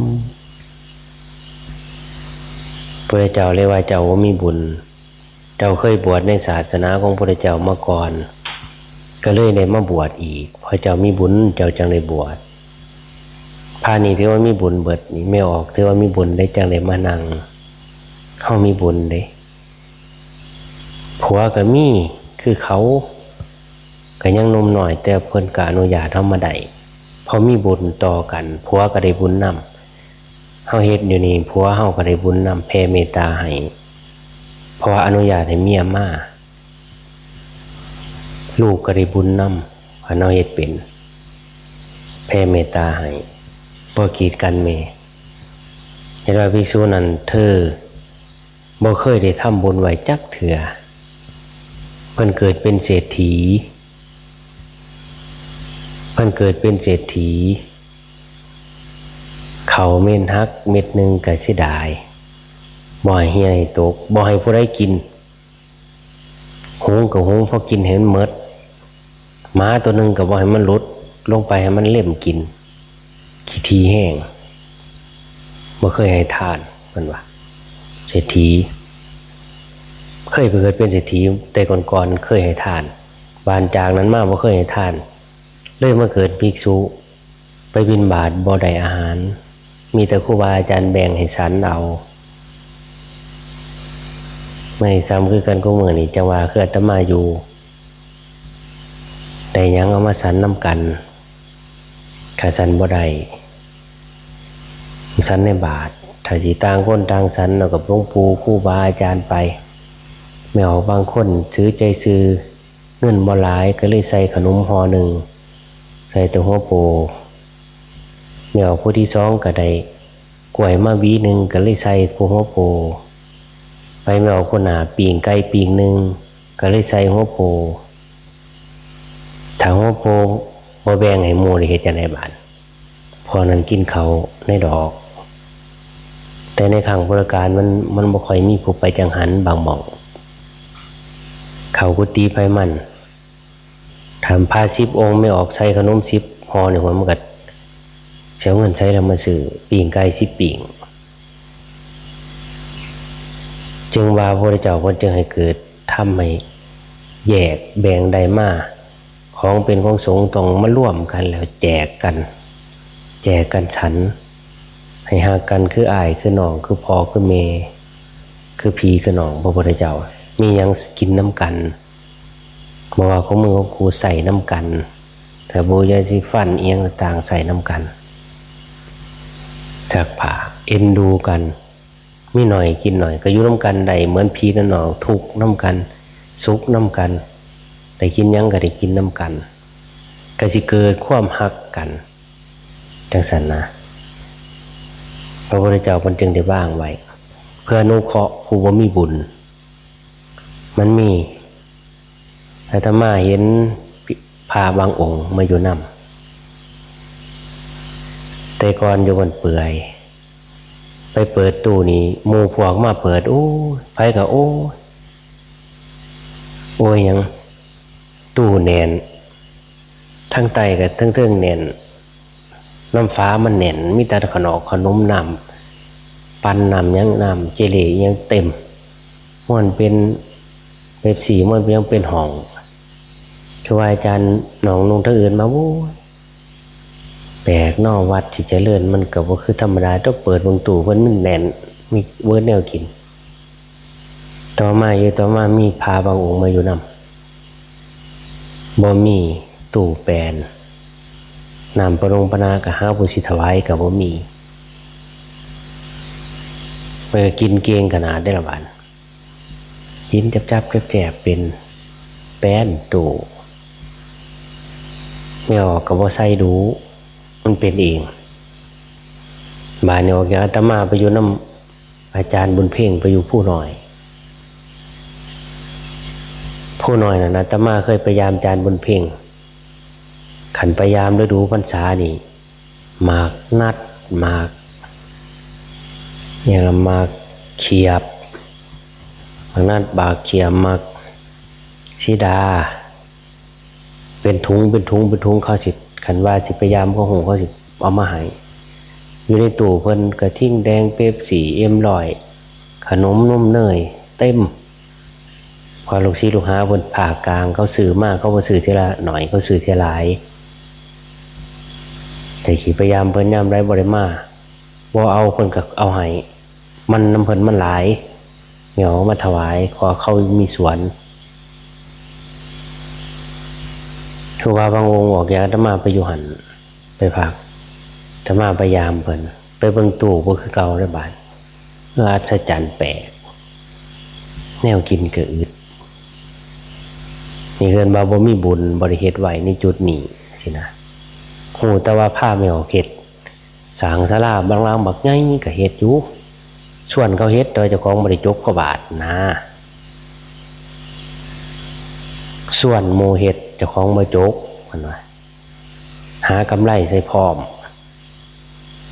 พุทธเจ้าเลยว่า เจ้าบ่มีบุญ เจ้าเคยบวชในศาสนาของพุทธเจ้ามาก่อน ก็เลยได้มาบวชอีก เพราะเจ้ามีบุญ เจ้าจั่งได้บวช พระนี่ถือว่ามีบุญเบิดนี่ แม่ออกถือว่ามีบุญได้จั่งได้มานั่ง เฮามีบุญเด้ ผัวก็มีคือเขา ก็ยังหนุ่มน้อย แต่เพิ่นก็อนุญาตเฮามาได้ เพราะมีบุญต่อกัน ผัวก็ได้บุญนำ เฮาเฮ็ดอยู่นี่ ผัวเฮาก็ได้บุญนำ แผ่เมตตาให้ เพราะว่าอนุญาตให้เมียมา ลูกก็ได้บุญนำ คันเฮาเฮ็ดเป็น แผ่เมตตาให้ บ่กีดกันแม่ เห็นว่าภิกษุนั้น เธอบ่เคยได้ทำบุญไว้จักเทื่อ เพิ่นเกิดเป็นเศรษฐี เพิ่นเกิดเป็นเศรษฐี ข้าวเม่นหักเม็ดหนึ่งก็เสียดาย บ่ให้เหี่ยให้ตก บ่ให้ผู้ใดกิน หุงก็หุงพอกินให้มันหมด หมาตัวหนึ่งก็บ่ให้มันหลุดลงไป ให้มันเล็มกิน ขี้ถี่แฮง บ่เคยให้ทาน เพิ่นว่า เศรษฐี เคยไปเกิดเป็นเศรษฐี แต่ก่อนๆเคยให้ทาน บานจากนั้นมาบ่เคยให้ทาน เลยมาเกิดภิกษุ ไปบิณฑบาตบ่ได้อาหาร มีแต่ครูบาอาจารย์แบ่งให้ฉันเอา ไม่ซ้ำคือกัน กูมื้อนี้จั่งว่าคืออาตมาอยู่ ได้หยังเอามาฉันนำกัน คันฉันบ่ได้ ฉันในบาตร ถ้าสิต่างคนต่างฉัน แล้วก็หลวงปู่ครูบาอาจารย์ไป แม่ออกบางคนถือใจซื่อ เงินบ่หลายก็เลยใส่ขนมห่อหนึ่ง ใส่แต่หัวโป แม่ออกผู้ที่สองก็ได้กล้วยมาหวีหนึ่ง ก็เลยใส่ผู้หัวโป ไปแม่ออกผู้หน้า ปิ้งไก่ปิ้งหนึ่ง ก็เลยใส่หัวโป ถ้าหัวโปบ่แบ่งให้หมู่ ได้เฮ็ดจั่งใดบาด พอนั้นกินเขาวในดอก แต่ในครั้งพุทธกาลมัน มันบ่ค่อยมีผู้ไปจังหัน บางหม่อง เข้ากุฏิไผมัน ถ้าพระสิบองค์ แม่ออกใส่ขนมสิบห่อนี่ มันก็สิเอาเงินใสล่ะมาซื้อปิ้งไก่สิบปิ้ง จึงว่าพระพุทธเจ้าเพิ่นจึงให้เกิดธรรมให้แยกแบ่งได้มา ของเป็นของสงฆ์ต้องมารวมกันแล้วแจกกัน แจกกันฉัน ให้ฮักกันคืออ้ายคือน้อง คือพ่อคือแม่ คือพี่คือน้อง พระพุทธเจ้า มีหยังกินนำกัน บ่ว่าของมึงของกูใส่นำกัน สบู่ยาสีฟันอิหยังต่างๆใส่นำกัน ซักผ้า เอ็นดูกัน มีหน่อยกินหน่อย ก็อยู่นำกันได้เหมือนพี่กับน้อง ทุกข์นำกัน สุขนำกัน ได้กินหยังก็ได้กินนำกัน ก็สิเกิดความฮักกัน จั่งซั้นนะ พระพุทธเจ้าเพิ่นจึงได้วางไว้ เพื่ออนุเคราะห์ผู้บ่มีบุญ มันมี อาตมาเห็นพระบางองค์มาอยู่นำ แต่ก่อนอยู่บ้านเปื่อย ไปเปิดตู้นี่ หมู่พวกมาเปิด โอ้ย ไผก็โอ้ย โอ้ยหยัง ตู้แน่น ทั้งใต้กับทั้งเทิงแน่น น้ำฝามันแน่น มีแต่ขนม ขนม น้ำปั่น น้ำหยัง น้ำเจลลี่อิหยังเต็ม ม่วนเป็นเป๊ปซี่ ม่วนเป็นหยัง เป็นห้อง คือว่าอาจารย์น้องนุ่งทั้งอื่นมา โอ้ย แปลกเนาะ วัดสิเจริญมันก็บ่คือธรรมดา ต้องเปิดเบิ่งตู้เพิ่น มันแน่น มีเบิดแนวกิน ต่อมาอยู่ต่อมามีพระบางองค์มาอยู่นำ บ่มีตู้แปน น้ำปะนงปะนาก็หาผู้สิถวายก็บ่มี มันก็กินเก่งขนาดได้ละบาด กินจับๆแจบๆเป็นแปนตู้ แม่ออกก็บ่ใส่ดู มันเป็นเอง บาดนี้ออกจากอาตมาไปอยู่นำ อาจารย์บุญเพ็งไปอยู่ภูน้อย ภูน้อยนั่นอาตมาเคยไปยามอาจารย์บุญเพ็ง คันไปยามฤดูพรรษานี่ หมากนัด หมากหยังล่ะ หมากเขียบ หมากนัด หมากเขียบ หมากสีดา เป็นถุง เป็นถุง เป็นถุง เขาสิ คันว่าสิไปยามเขา เขาสิเอามาให้ อยู่ในตู้เพิ่นกระทิงแดง เป๊ปซี่ เอ็มร้อย ขนมนมเนย เต็ม เพราะลูกศิษย์ลูกหาเพิ่นภาคกลาง เขาซื้อมา เขาบ่ซื้อเทื่อละหน่อย เขาซื้อเทื่อหลาย แต่สิไปยามเพิ่นยามใดบ่ได้มา บ่เอา เพิ่นก็เอาให้ มันนำเพิ่นมันหลาย แม่ออกมาถวาย ขอเขามีสวน คือว่าบางองค์ออกจากอาตมาไปอยู่หั่น ไปพัก อาตมาไปยามเพิ่น ไปเบิ่งตู้บ่คือเก่าเด้บาด เออ อัศจรรย์แปลก แนวกินก็อึด นี่เอิ้นว่าบ่มีบุญ บ่ได้เฮ็ดไว้ในจุดนี้สินะ ฮู้แต่ว่าพาแม่ออกเฮ็ด สร้างศาลาบางหลังบักใหญ่ก็เฮ็ดอยู่ ชวนเขาเฮ็ด แต่ว่าเจ้าของบ่ได้จกกว่าบาทนะ ชวนหมู่เฮ็ด เจ้าของบ่จก เพิ่นว่า หากำไรใส่พร้อม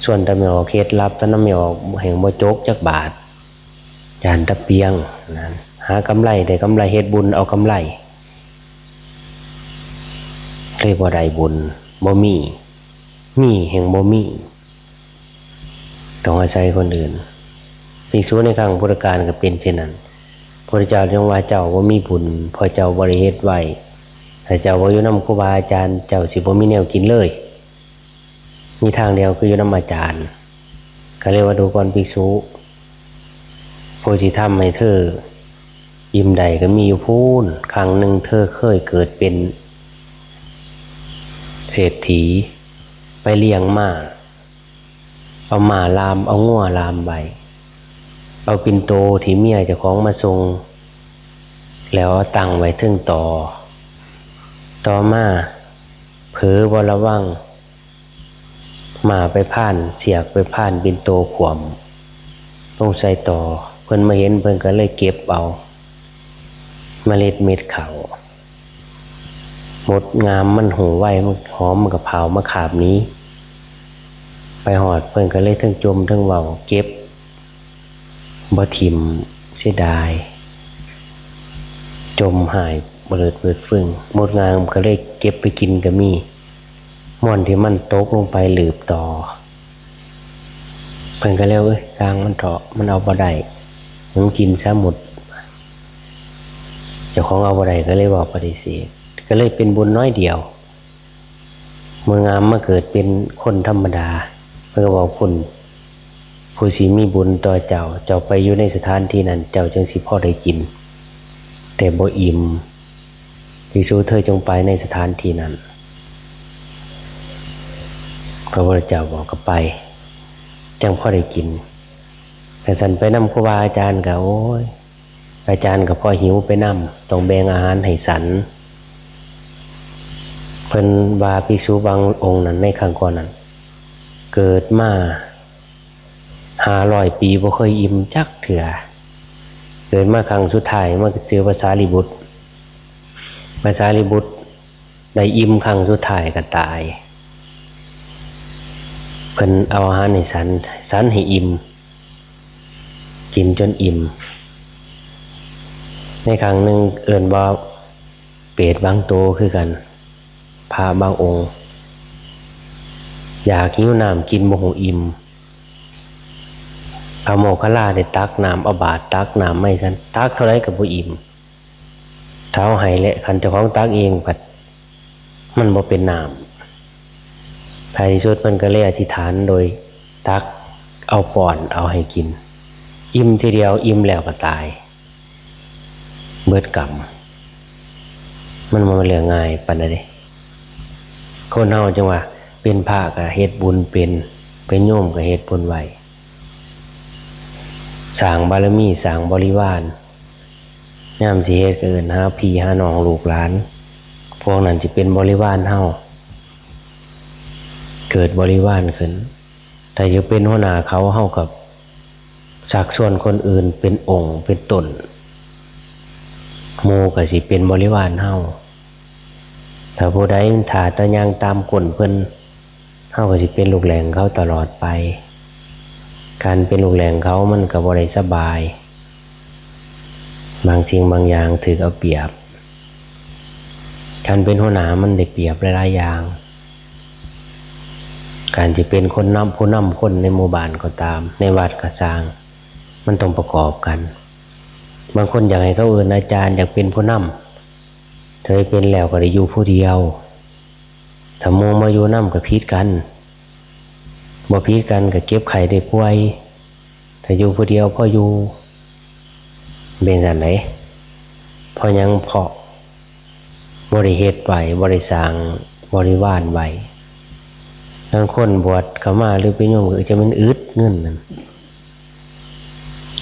ชวนแต่แม่ออกเฮ็ด รับแต่นำแม่ออก แฮ่งบ่จกจักบาท ย่านแต่เปียง นั่น หากำไร ได้กำไร เฮ็ดบุญเอากำไร เลยบ่ได้บุญ บ่มี มีแฮ่งบ่มี ต้องอาศัยคนอื่น ภิกษุในครั้งพุทธกาลก็เป็นเช่นนั้น พระพุทธเจ้าจึงว่า เจ้าบ่มีบุญ เพราะเจ้าบ่ได้เฮ็ดไว้ ถ้าเจ้าบ่อยู่นำครูบาอาจารย์ เจ้าสิบ่มีแนวกินเลย มีทางเดียวคืออยู่นำอาจารย์ ก็เลยว่า ดูก่อนภิกษุ ผู้สิทำให้เธออิ่มได้ก็มีอยู่พู้น ครั้งหนึ่งเธอเคยเกิดเป็นเศรษฐี ไปเลี้ยงม้า เอาม้าล่าม เอางัวล่ามไว้ เอาปิ่นโตที่เมียเจ้าของมาส่ง แล้วเอาตั้งไว้เทิงตอ ต่อมาเผลอบ่ระวัง ม้าไปพาน เสียกไปพานปิ่นโตขว้มลงใส่ตอ เพิ่นมาเห็นเพิ่นก็เลยเก็บเอาเมล็ดเม็ดข้าว มดงามมันหูไว มันหอม มันก็พาวมาคาบหนี ไปฮอดเพิ่นก็เลยเทิงจ่มเทิงเว้า เก็บบ่ถิ่ม เสียดาย จ่มหายเบิดเบิดฟึ่ง มดงามก็เลยเก็บไปกินก็มี ม่อนที่มันตกลงไปหลืบตอ เพิ่นก็เลย เอ้ย ช่างมันเถาะ มันเอาบ่ได้ มันกินซะหมด เจ้าของเอาบ่ได้ก็เลยเว้าปฏิเสธ ก็เลยเป็นบุญน้อยเดียว มดงามมาเกิดเป็นคนธรรมดา เพิ่นก็บอก คุณผู้สิมีบุญต่อเจ้า เจ้าไปอยู่ในสถานที่นั้น เจ้าจังสิพอได้กิน แต่บ่อิ่ม ภิกษุเธอจงไปในสถานที่นั้น พระพุทธเจ้าบอกก็ไป จังพอได้กิน แต่สันไปนำครูบาอาจารย์ก็ โอ้ย อาจารย์ก็พอหิวไปนำ ต้องแบ่งอาหารให้สัน เพิ่นว่าภิกษุบางองค์นั้นในครั้งก่อนนั้น เกิดมาห้าร้อยปีบ่เคยอิ่มจักเทื่อ เกิดมาครั้งสุดท้ายมาเจอพระสารีบุตร พระสารีบุตรได้อิ่มครั้งสุดท้ายก็ตาย เพิ่นเอาอาหารให้สัน สันให้อิ่ม กินจนอิ่ม ในครั้งหนึ่งเอิ้นว่าเปรตบางโตคือกัน พระบางองค์ อยากหิวน้ำกินบ่ฮู้อิ่ม พระโมคคัลลาได้ตักน้ำ เอาบาตรตักน้ำมาให้สัน ตักเท่าใดก็บ่อิ่ม เท่าให้แหละ คันเจ้าของตักเองก็มันบ่เป็นน้ำ ท้ายที่สุดเพิ่นก็เลยอธิษฐานโดยตักเอาป้อนเอาให้กิน อิ่มทีเดียว อิ่มแล้วก็ตาย เบิดกรรม มันบ่แม่นเรื่องง่ายปานใดเด้ คนเฮาจังว่า เป็นพระก็เฮ็ดบุญเป็น เป็นโยมก็เฮ็ดบุญไว้ สร้างบารมี สร้างบริวาร ยามสิเฮ็ดก็เอิ้นหาพี่หาน้องลูกหลาน พวกนั้นสิเป็นบริวารเฮา เกิดบริวารขึ้น ถ้าอยากเป็นหัวหน้าเขา เฮาก็ชักชวนคนอื่นเป็นองค์เป็นต้น หมู่ก็สิเป็นบริวารเฮา ถ้าผู้ใดถ้าแต่ย่างตามก้นเพิ่น เฮาก็สิเป็นลูกแหล่งเขาตลอดไป การเป็นลูกแหล่งเขามันก็บ่ได้สบาย บางสิ่งบางอย่างถือเอาเปรียบ การเป็นหัวหน้ามันได้เปรียบหลายๆอย่าง การสิเป็นคนนำ ผู้นำคนในหมู่บ้านก็ตาม ในวัดก็ซ่าง มันต้องประกอบกัน บางคนอยากให้เขาเอิ้นอาจารย์ อยากเป็นผู้นำ ถ้าได้เป็นแล้วก็ได้อยู่ผู้เดียว ถ้าหมู่มาอยู่นำก็ผิดกัน บ่ผิดกันก็เจ็บไข้ได้ป่วย ถ้าอยู่ผู้เดียวพออยู่ เป็นจั่งใด เพราะหยัง เพราะบ่ได้เฮ็ดไว้ บ่ได้สร้างบริวารไว้ ลางคนบวชเข้ามาหรือเป็นโยมก็จะแม่นอึดเงินนั่น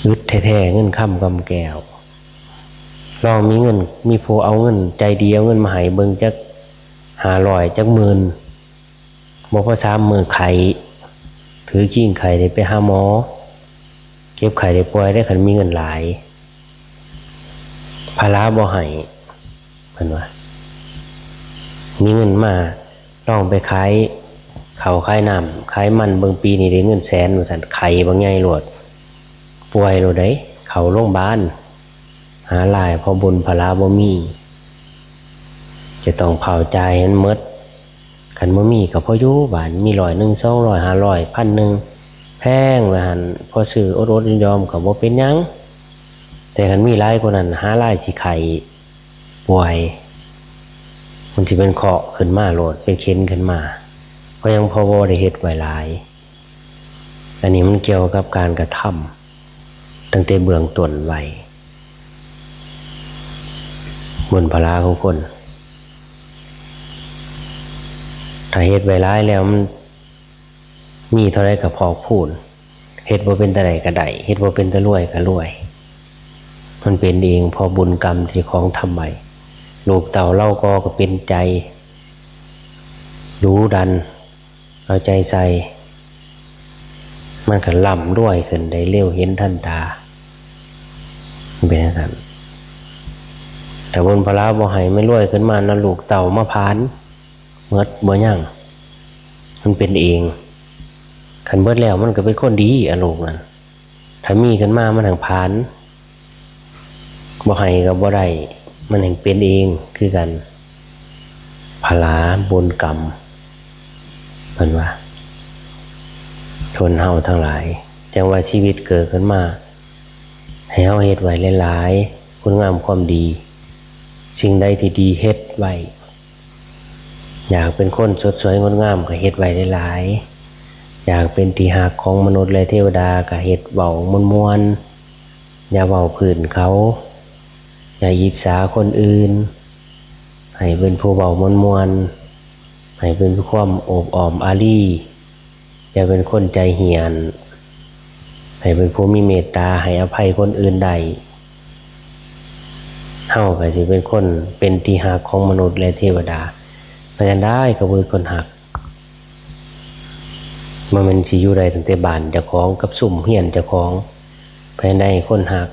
อึดแท้ๆ เงินคำกำแก้ว ลองมีเงิน มีผู้เอาเงิน ใจดีเอาเงินมาให้เบิ่งจักห้าร้อย จักหมื่น บ่พอสามมื้อไข้ ถือคิงไข้ได้ไปหาหมอ เจ็บไข้ได้ป่วยได้ คันมีเงินหลาย พระบ่ให้ เพิ่นว่า มีเงินมา ลองไปขายข้าวขายน้ำขายมันเบิ่ง ปีนี้ได้เงินแสนว่าซั่น ไข้บักใหญ่โลด ป่วยโลดเด้ เข้าโรงบาล หาลาย เพราะบุญพระบ่มี จะต้องเผาจ่ายให้มันหมด คันบ่มีก็พออยู่ บาดมีร้อยหนึ่ง สองร้อย ห้าร้อย พันหนึ่ง แพงว่าหั่น พอซื้ออดๆ ยอมๆ ก็บ่เป็นหยัง แต่คันมีหลายกว่านั้น หาลายสิไข้ป่วย มันสิเป็นเคราะห์ขึ้นมาโลด เป็นเข็ญขึ้นมา เพราะหยัง เพราะบ่ได้เฮ็ดไว้หลาย อันนี้มันเกี่ยวกับการกระทำตั้งแต่เบื้องต้นไว้ บุญพละของคน ถ้าเฮ็ดไว้หลายแล้วมัน มีเท่าใดก็พอกพูน เฮ็ดบ่เป็นตาใดก็ได้ เฮ็ดบ่เป็นตารวยก็รวย มันเป็นเองเพราะบุญกรรมที่ของทำไว้ ลูกเต้าลาวก่อก็เป็นใจ ดุดัน เอาใจใส่ มันก็ร่ำรวยขึ้นได้เร็วเห็นทันตา มันเป็นจั่งซั้น แต่บุญพลาบ่ให้มันรวยขึ้นมานะ ลูกเต้ามาผลาญ หมดบ่ยัง มันเป็นเอง คันเบิดแล้วมันก็เป็นคนดีอะ ลูกนั่น ถ้ามีขึ้นมามันหั้งผลาญ บ่ให้ก็บ่ได้ มันหั้งเป็นเองคือกัน พลาบุญกรรม เพิ่นว่า คนเฮาทั้งหลาย จั่งว่าชีวิตเกิดขึ้นมา ให้เฮาเฮ็ดไว้หลายๆ คุณงามความดี สิ่งใดที่ดีเฮ็ดไว้ อยากเป็นคนสดสวยงดงามก็เฮ็ดไว้หลายๆ อยากเป็นที่ฮักของมนุษย์และเทวดาก็เฮ็ดเว้าม่วนๆ อย่าเว้าพื้นเขา อย่าอิจฉาคนอื่น ให้เป็นผู้เว้าม่วนๆ ให้เป็นความโอบอ้อมอารี อย่าเป็นคนใจเหี่ยน ให้เป็นผู้มีเมตตา ให้อภัยคนอื่นได้ เฮาก็สิเป็นคนเป็นที่ฮักของมนุษย์และเทวดา ไปจั่งใดก็บ่อึดคนฮัก บ่แม่นสิอยู่ได้ตั้งแต่บ้านเจ้าของกับซุมเฮือนเจ้าของ ไปจั่งใดคนฮัก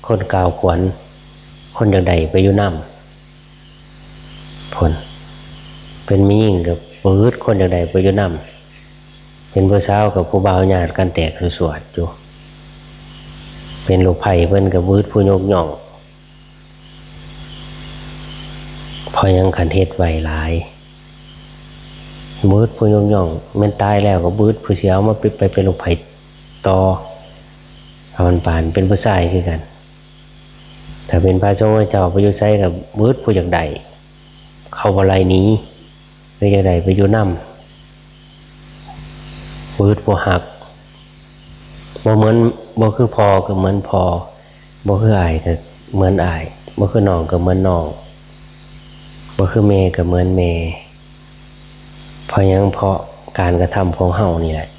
คนกล่าวขวัญ คนอยากได้ไปอยู่นำ พุ้น เป็นแม่หญิงก็บ่อึดคนอยากได้ไปอยู่นำ เป็นผู้สาวกับผู้บ่าวญาติกันแตกสวดอยู่ เป็นลูกไพร่เพิ่นก็บ่อึดผู้ยกย่อง เพราะหยัง คันเฮ็ดไว้หลาย บ่อึดผู้ยกย่อง แม่นตายแล้วก็บ่อึดผู้สิเอามาไป ไปเป็นลูกไพร่ต่อ เอามันปานเป็นผู้ชายคือกัน ถ้าเป็นพระสงฆ์เจ้าไปอยู่ไสก็บ่อึดผู้อยากได้ เขาบ่ไล่หนี หรืออยากได้ไปอยู่นำ บ่อึดผู้ฮัก บ่เหมือน บ่คือพ่อก็เหมือนพ่อ บ่คืออ้ายก็เหมือนอ้าย บ่คือน้องก็เหมือนน้อง บ่คือแม่ก็เหมือนแม่ เพราะหยัง เพราะการกระทำของเฮานี่แหละ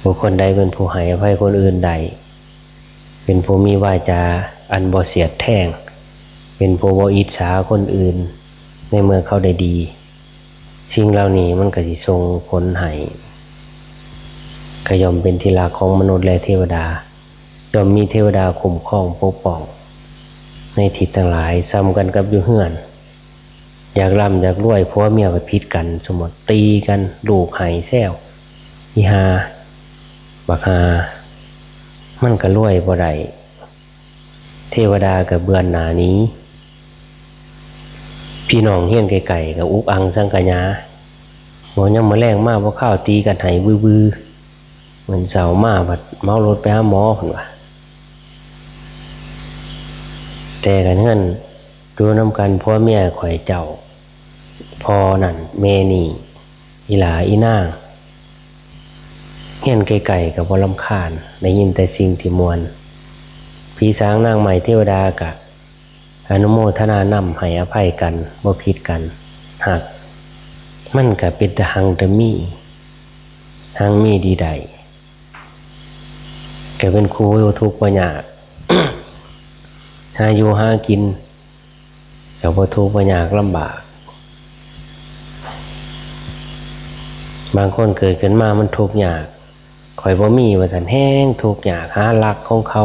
บุคคลใดเป็นผู้ให้อภัยคนอื่นได้ เป็นผู้มีวาจาอันบ่เสียดแทง เป็นผู้บ่อิจฉาคนอื่น ในเมื่อเขาได้ดี สิ่งเหล่านี้มันก็สิส่งผลให้ ก็ย่อมเป็นที่รักของมนุษย์และเทวดา ย่อมมีเทวดาคุ้มครองปกป้อง ในทิศทั้งหลาย ส่ำกันกับอยู่เฮือน อยากร่ำอยากรวย ผัวเมียก็ผิดกัน สมมุติตีกัน ลูกไห้แซว อีห่า บักห่า มันก็รวยบ่ได้ เทวดาก็เบือนหน้าหนี พี่น้องเฮือนใกล้ๆก็อุกอังสังขยา บ่ยามมื้อแลงมาบ่คาวตีกันไห้วือๆ มื้อเช้ามาบัดเหมารถไปหาหมอ เพิ่นว่า แต่กันเฮือนอยู่นำกัน ผัวเมียข้อยเจ้า พ่อนั่นแม่นี่ อีหล้าอีนาง เฮือนใกล้ๆก็บ่รำคาญ ได้ยินแต่สิ่งที่ม่วน ผีสางนางไม้เทวดาก็อนุโมทนานำ ให้อภัยกัน บ่ผิดกัน ฮัก มันก็เป็นตาฮังตามี ฮังมีดีใด ก็เป็นคู่บ่ทุกข์บ่ยาก หาอยู่หากิน ก็บ่ทุกข์บ่ยากลำบาก บางคนเกิดขึ้นมามันทุกข์ยาก ข้อยบ่มีว่าซั่น แฮ่งทุกข์ยาก หาลักของเขา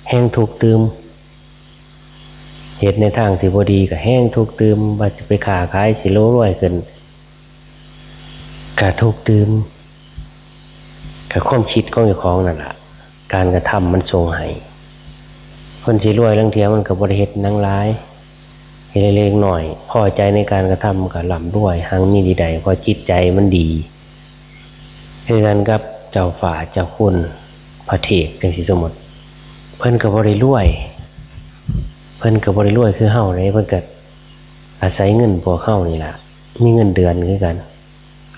แฮ่งทุกข์ตื่ม เฮ็ดในทางสิบ่ดีก็แฮ่งทุกข์ตื่ม ว่าสิไปค้าขายสิรวยขึ้น ก็ทุกข์ตื่ม ก็ความคิดของเจ้าของนั่นล่ะ การกระทำมันส่งให้ คนสิรวยลางเทื่อมันก็บ่ได้เฮ็ดหยังหลาย เฮ็ดเล็กๆน้อยๆ พอใจในการกระทำมันก็ร่ำรวย ฮังมีดีใด เพราะจิตใจมันดี คือกันกับเจ้าฟ้าเจ้าคุณพระเทพจั่งซี้ สมมุติ เพิ่นก็บ่ได้รวย เพิ่นก็บ่ได้รวยคือเฮาเด้ เพิ่นก็อาศัยเงินพวกเฮานี่ล่ะ มีเงินเดือนคือกัน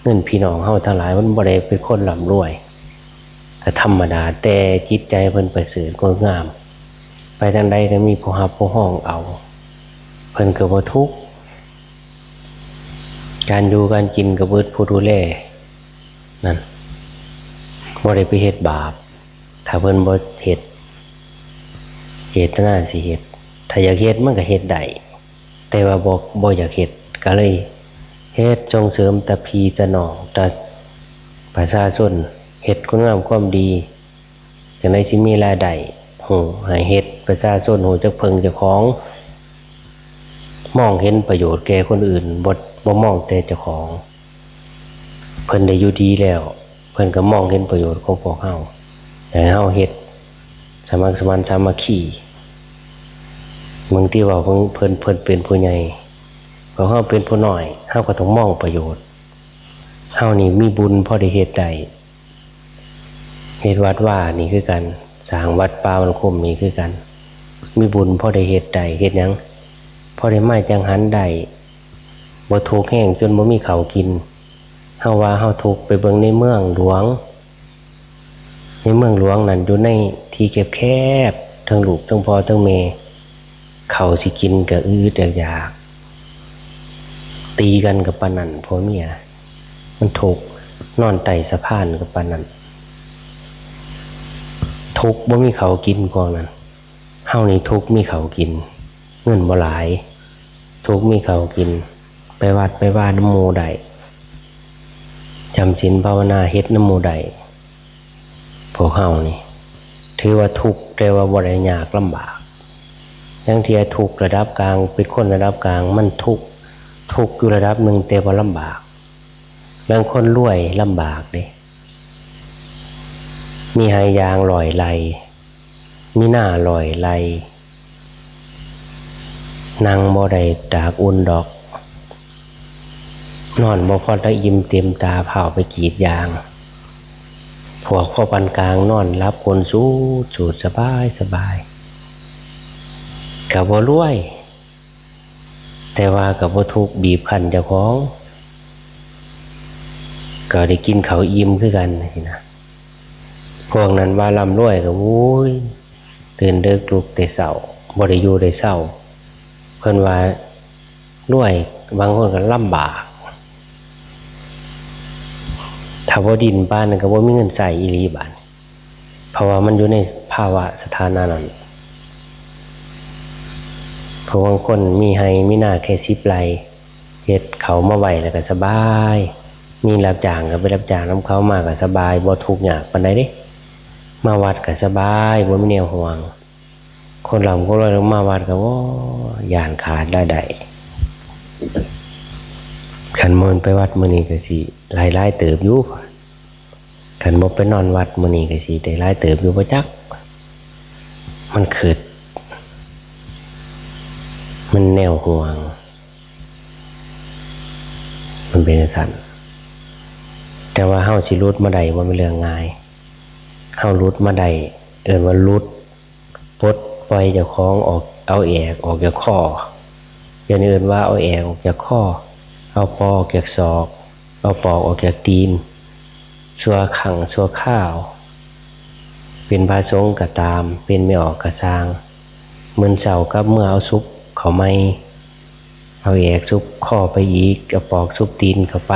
เงินพี่น้องเฮาทั้งหลาย มันบ่ได้เป็นคนร่ำรวย ก็ธรรมดา แต่จิตใจเพิ่นประเสริฐงดงาม ไปทางใดก็มีผู้ฮับผู้ฮองเอา เพิ่นก็บ่ทุกข์ การอยู่การกินก็บ่อึดผู้ดูแล นั่น บ่ได้ไปเฮ็ดบาป ถ้าเพิ่นบ่เฮ็ด เจตนาสิเฮ็ด ถ้าอยากเฮ็ดมันก็เฮ็ดได้ แต่ว่าบ่ บ่อยากเฮ็ด ก็เลยเฮ็ด ส่งเสริมแต่พี่แต่น้อง แต่ประชาชน เฮ็ดคุณงามความดี จั่งใดสิมีรายได้ ฮู้ให้เฮ็ด ประชาชนฮู้จักเพิ่งเจ้าของ มองเห็นประโยชน์แก่คนอื่น บ่ บ่มองแต่เจ้าของ เพิ่นได้อยู่ดีแล้ว เพิ่นก็มองเห็นประโยชน์ของพวกเฮา อยากให้เฮาเฮ็ดสมัครสมานสามัคคี บางทีว่าเพิ่น เพิ่น เพิ่นเป็นผู้ใหญ่ พวกเฮาเป็นผู้น้อย เฮาก็ต้องมองประโยชน์ เฮานี่มีบุญพอได้เฮ็ดได้ เฮ็ดวัดวานี่คือกัน สร้างวัดป่าบ้านคมนี่คือกัน มีบุญพอได้เฮ็ดได้ เฮ็ดหยัง พอได้มาจังหันได้ บ่ทุกข์แฮงจนบ่มีข้าวกิน เฮาว่าเฮาทุกข์ ไปเบิ่งในเมืองหลวง ในเมืองหลวงนั่นอยู่ในที่แคบๆ ทั้งลูกทั้งพ่อทั้งแม่ ข้าวสิกินก็อึดๆอยากๆ ตีกันก็ปานนั้น ผัวเมีย มันทุกข์ นอนใต้สะพานก็ปานนั้น ทุกข์บ่มีข้าวกินพวกนั้น เฮานี่ทุกข์มีข้าวกิน เงินบ่หลาย ทุกข์มีข้าวกิน ไปวัดไปวานำหมู่ได้ จำศีลภาวนาเฮ็ดนำหมู่ได้ พวกเฮานี่ ถือว่าทุกข์ แต่ว่าบ่ได้ยากลำบาก ลางเทื่อทุกข์ระดับกลาง เป็นคนระดับกลาง มันทุกข์ ทุกข์อยู่ระดับหนึ่ง แต่ว่าลำบาก ลางคนรวยลำบากเด้ มีไฮ่ยางร้อยไร่ มีนาร้อยไร่ นั่งบ่ได้ตากอุ่นดอก นอนบ่พอได้อิ่มเต็มตา พาไปกรีดยาง พวกพอปานกลางนอนหลับก้นสูดๆ สบายสบาย ก็บ่รวย แต่ว่าก็บ่ทุกข์บีบคั้นเจ้าของ ก็ได้กินข้าวอิ่มคือกันจั่งซี้นะ พวกนั้นว่าร่ำรวยก็ โอ้ย ตื่นดึกลุกแต่เช้า บ่ได้อยู่ได้เช้า เพิ่นว่ารวย บางคนก็ลำบาก ถ้าบ่ดิ้นปานนั้นก็บ่มีเงินใช้อีหลีบาดนี้ เพราะว่ามันอยู่ในภาวะสถานะนั้น พวกบางคนมีไฮ่มีนาแค่สิบไร่ เฮ็ดข้าวมาไว้แล้วก็สบาย มีรับจ้างก็ไปรับจ้างนำเขา มาก็สบาย บ่ทุกข์ยากปานใดเด้ มาวัดก็สบาย บ่มีแนวห่วง คนร่ำคนรวยลงมาวัดก็ โอ้ ย้านขาดรายได้ คันมื้อไปวัดมื้อนี้ก็สิหลายๆเติบอยู่ คันบ่ไปนอนวัดมื้อนี้ก็สิได้หลายเติบอยู่บ่จัก มันคิด มันแนวห่วง มันเป็นจั่งซั้น แต่ว่าเฮาสิหลุดมาได้บ่แม่นเรื่องง่าย เฮาหลุดมาได้ เอิ้นว่าหลุด ปลดปล่อยเจ้าของออก เอาแอกออกจากคอ เดี๋ยวนี้เอิ้นว่าเอาแอกออกจากคอ เอาปอออกจากศอก เอาปอกออกจากตีน ชั่วครั้งชั่วคราว เป็นพระสงฆ์ก็ตาม เป็นแม่ออกก็ซ่าง มื้อเช้ากลับเมือเอาซุบเข้าใหม่ เอาแอกซุบคอไปอีก เอาปอกซุบตีนเข้าไป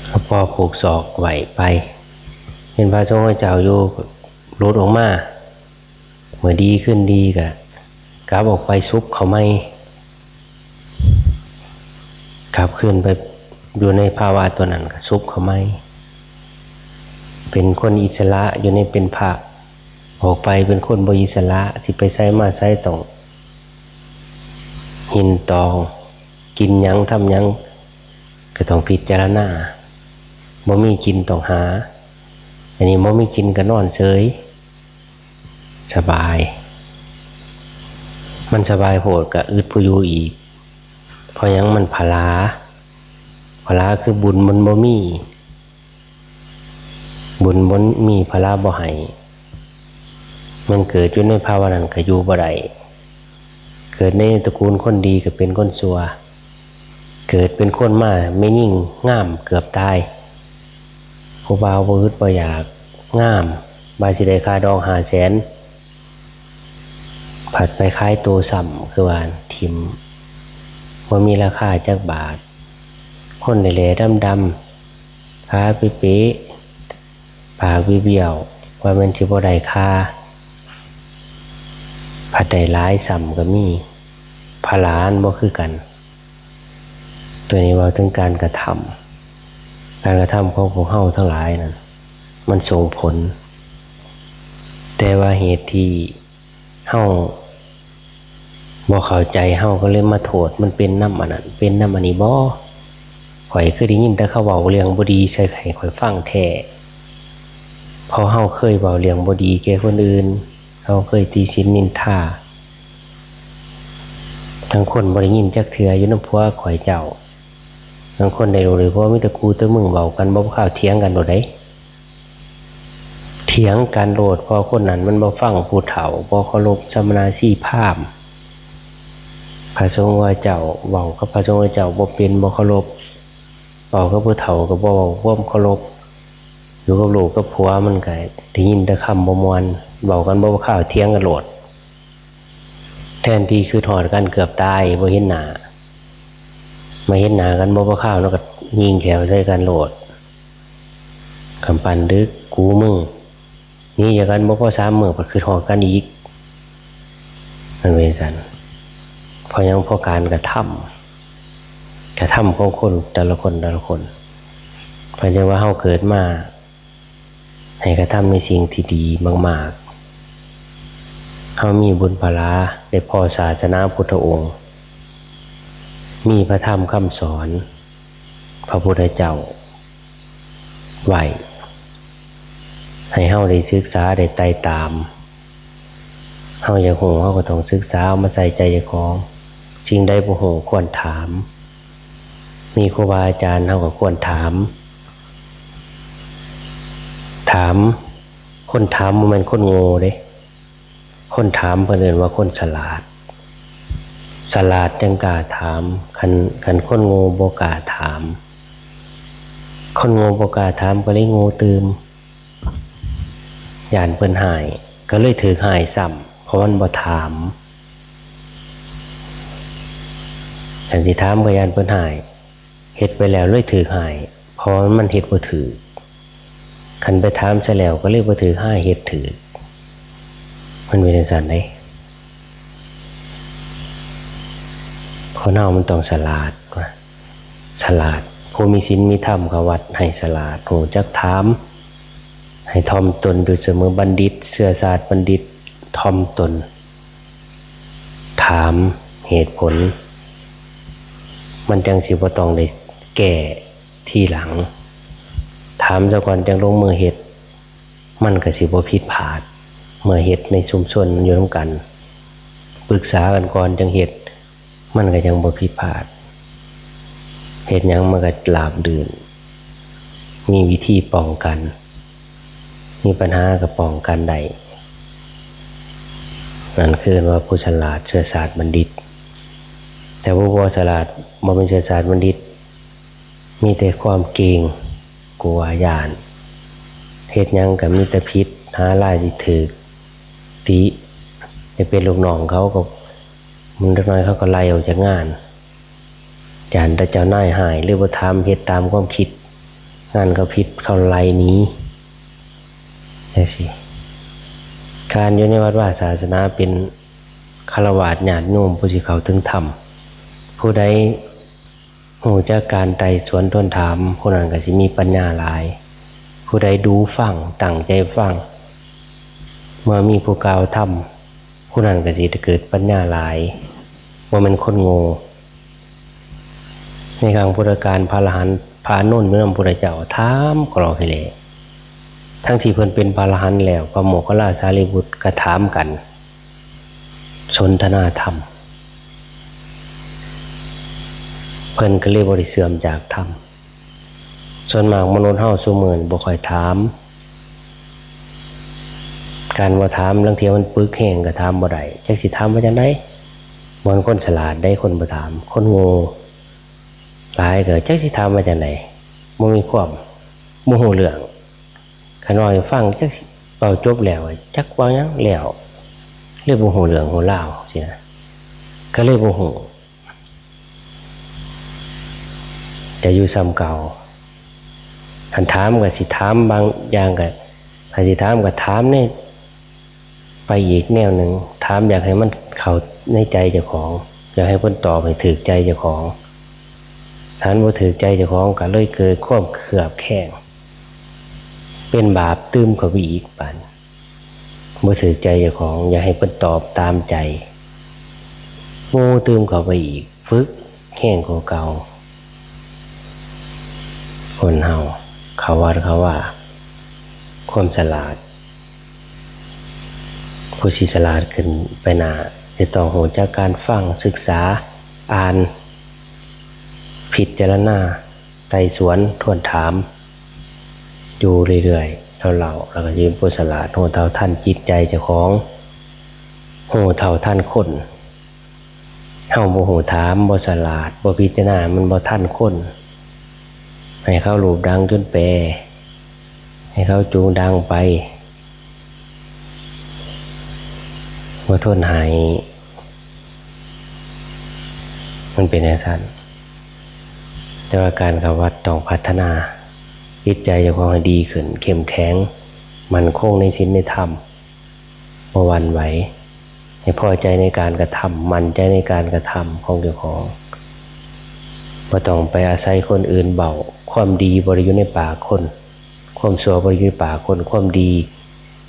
เอาปอผูกศอกไว้ไป เป็นพระสงฆ์เจ้าอยู่ หลุดออกมา เมื่อดีขึ้นดีก็กลับออกไปซุบเข้าใหม่ กลับคืนไปอยู่ในภาวะตัวนั้นก็ซุบเข้าใหม่ เป็นคนอิสระอยู่ในเป็นพระ ออกไปเป็นคนบ่อิสระ สิไปไสมาไสต้องหิ้นตอง กินหยังทำหยังก็ต้องพิจารณา บ่มีกินต้องหา อันนี้บ่มีกินก็นอนเฉย สบาย มันสบายโพดก็อึดผู้อยู่อีก เพราะหยัง มันผลา ผลาคือบุญมันบ่มี บุญบ่มี ผลาบ่ให้ มันเกิดอยู่ในภาวะนั้นก็อยู่บ่ได้ เกิดในตระกูลคนดีก็เป็นคนชั่ว เกิดเป็นคนมาแม่ยิ่งงามเกือบตาย ผู้บ่าวบ่อึดบ่อยาก งาม ว่าสิได้ค่าดองห้าแสน ผัดไปขายตัวซ้ำ คือว่าถิ่ม บ่มีราคาจักบาท คนแหล่ๆดำๆ ขาเป๋ ปากเบี้ยวๆ ว่าแม่นสิบ่ได้ค่า ผัดได้หลายซ้ำก็มี พละมันบ่คือกัน ตัวนี้เว้าถึงการกระทำ การกระทำของพวกเฮาทั้งหลายนั้น มันส่งผล แต่ว่าเหตุที่ เฮาบ่เข้าใจ เฮาก็เลยมาโทษ มันเป็นนำอันนั้น เป็นนำอันนี้บ่ ข้อยคือได้ยินแต่เขาเว้าเรื่องบ่ดีใส่ให้ข้อยฟังแท้ เพราะเฮาเคยเว้าเรื่องบ่ดีแก่คนอื่น เฮาเคยติฉินนินทา ลางคนบ่ได้ยินจักเทื่ออยู่นำผัวข้อยเจ้า ลางคนได้ลูกได้ผัวมีแต่กูแต่มึง เว้ากันบ่พอคาวเถียงกันโลดเด้ เถียงกันโลด เพราะคนนั้นมันบ่ฟังผู้เฒ่า บ่เคารพสมณชีพราหมณ์ พระสงฆ์ว่าเจ้า เว้ากับพระสงฆ์ว่าเจ้าบ่เป็น บ่เคารพ เว้ากับผู้เฒ่าก็บ่เว้าความเคารพ อยู่กับลูกกับผัวมันก็ได้ยินแต่คำบ่ม่วน เว้ากันบ่พอคาวเถียงกันโลด แทนที่คิดฮอดกันเกือบตายบ่เห็นหน้า มาเห็นหน้ากันบ่พอคาวแล้วก็ยิงแขวใส่กันโลด กำปั้นดึก กูมึง หนีจากกันบ่พอสามมื้อ บัดคิดฮอดกันอีก มันเป็นจั่งซั้น เพราะหยัง เพราะการกระทำ กระทำของคนแต่ละคนแต่ละคน เพราะฉะนั้นว่าเฮาเกิดมา ให้กระทำในสิ่งที่ดีมากๆ เฮามีบุญพละได้พ้อศาสนาพุทธองค์ มีพระธรรมคำสอน พระพุทธเจ้าไว้ ให้เฮาได้ศึกษาได้ไต่ตาม เฮาอยากฮู้ เฮาก็ต้องศึกษาเอามาใส่ใจเจ้าของ สิ่งใดบ่ฮู้ควรถาม มีครูบาอาจารย์เฮาก็ควรถาม ถาม คนถามบ่แม่นคนโง่เด้ คนถามเพิ่นเอิ้นว่าคนฉลาด ฉลาดจั่งกล้าถาม คัน คันคนโง่บ่กล้าถาม คนโง่บ่กล้าถามก็เลยโง่ตื่ม ย้านเพิ่นฮ้าย ก็เลยถืกฮ้ายซ้ำ เพราะมันบ่ถาม คันสิถามก็ย้านเพิ่นฮ้าย เฮ็ดไปแล้วเลยถืกฮ้าย เพราะว่ามันเฮ็ดบ่ถืก คันไปถามซะแล้วก็เลยบ่ถืกฮ้าย เฮ็ดถืก มันเป็นจั่งซั้นเด้ คนเฮามันต้องฉลาด ฉลาด ผู้มีศีลมีธรรมเข้าวัดให้ฉลาด ฮู้จักถาม ให้ถ่อมตนอยู่เสมอ บัณฑิต เชื้อชาติบัณฑิต ถ่อมตน ถามเหตุผล มันจั่งสิบ่ต้องได้แก้ทีหลัง ถามซะก่อนจั่งลงมือเฮ็ด มันก็สิบ่ผิดพลาด เมื่อเฮ็ดในชุมชนอยู่นำกัน ปรึกษากันก่อนจั่งเฮ็ด มันก็จั่งบ่ผิดพลาด เฮ็ดหยังมันก็ราบรื่น มีวิธีป้องกัน มีปัญหาก็ป้องกันได้ นั่นคือว่าผู้ฉลาดเชื้อชาติบัณฑิต แต่ผู้บ่ฉลาด บ่เป็นเชื้อชาติบัณฑิต มีแต่ความเกรงกลัวย้าน เฮ็ดหยังก็มีแต่ผิด หาลายสิถืกติ จะเป็นลูกน้องเขาก็ มันเด็กน้อยเขาก็ไล่ออกจากงาน ย้านแต่เจ้านายฮ้าย หรือบ่ถามเฮ็ดตามความคิด งานเขาผิดเขาไล่หนี จั่งซี้ การอยู่ในวัดวาศาสนาเป็นฆราวาสญาติโยมผู้สิเข้าถึงธรรม ผู้ใดฮู้จักการไต่สวนทวนถาม ผู้นั้นก็สิมีปัญญาหลาย ผู้ใดดูฟัง ตั้งใจฟัง เมื่อมีผู้กล่าวธรรม ผู้นั้นก็สิได้เกิดปัญญาหลาย บ่แม่นคนโง่ ในครั้งพุทธกาล พระอรหันต์ พระอานนท์อยู่นำพุทธเจ้า ถามกะหลอกให้แหล่ ทั้งที่เพิ่นเป็นพระอรหันต์แล้ว พระโมคคัลลาสารีบุตรก็ถามกัน สนทนาธรรม เพิ่นก็เลยบ่ได้เสื่อมจากธรรม ส่วนมากมนุษย์เฮาซุมื้อนี้บ่ค่อยถาม การบ่ถาม ลางเทื่อมันปึกแฮงก็ถามบ่ได้ จักสิถามว่าจั่งใด บ่แม่นคนฉลาดเด้ คนบ่ถาม คนโง่หลายก็จักสิถามว่าจั่งใด บ่มีความ บ่ฮู้เรื่อง คันเว้าให้ฟังจักสิเว้าจบแล้ว จักเว้าหยังแล้ว เลยบ่ฮู้เรื่องฮู้ราวซี้นะ ก็เลยบ่ฮู้ จะอยู่ส่ำเก่า ไป คันถามก็สิถามบางอย่างก็ คันสิถามก็ถามใน ไปอีกแนวหนึ่ง ถามอยากให้มันเข้าในใจเจ้าของ อยากให้เพิ่นตอบให้ถืกใจเจ้าของ ถ้ามันบ่ถืกใจเจ้าของก็เลยเกิดความเคลือบแคลง เป็นบาปตื่มเข้าไปอีกบาดนี้ บ่ถืกใจเจ้าของ อยากให้เพิ่นตอบตามใจ โง่ตื่มเข้าไปอีก ฝึกแฮงกว่าเก่า คนเฮาเข้าวัดเข้าวา ความฉลาด ผู้สิฉลาดขึ้นไปหน้า จะต้องรู้จักการฟัง ศึกษา อ่าน พิจารณา ไต่สวน ทวนถาม อยู่เรื่อยๆ เล่าๆ แล้วก็สิเป็นผู้ฉลาด รู้เท่าทันจิตใจเจ้าของ รู้เท่าทันคน เฮาบ่รู้ถาม บ่ฉลาด บ่พิจารณา มันบ่ทันคน ให้เขาลูบดังจนแปร ให้เขาจูงดังไป บ่ทนให้ มันเป็นจั่งซั้น แต่ว่าการเข้าวัดต้องพัฒนาจิตใจเจ้าของให้ดีขึ้น เข้มแข็ง มั่นคงในศีลในธรรม บ่หวั่นไหว ให้พอใจในการกระทำ มั่นใจในการกระทำของเจ้าของ บ่ต้องไปอาศัยคนอื่นเว้า ความดีบ่ได้อยู่ในปากคน ความชั่วบ่ได้อยู่ในปากคน ความดี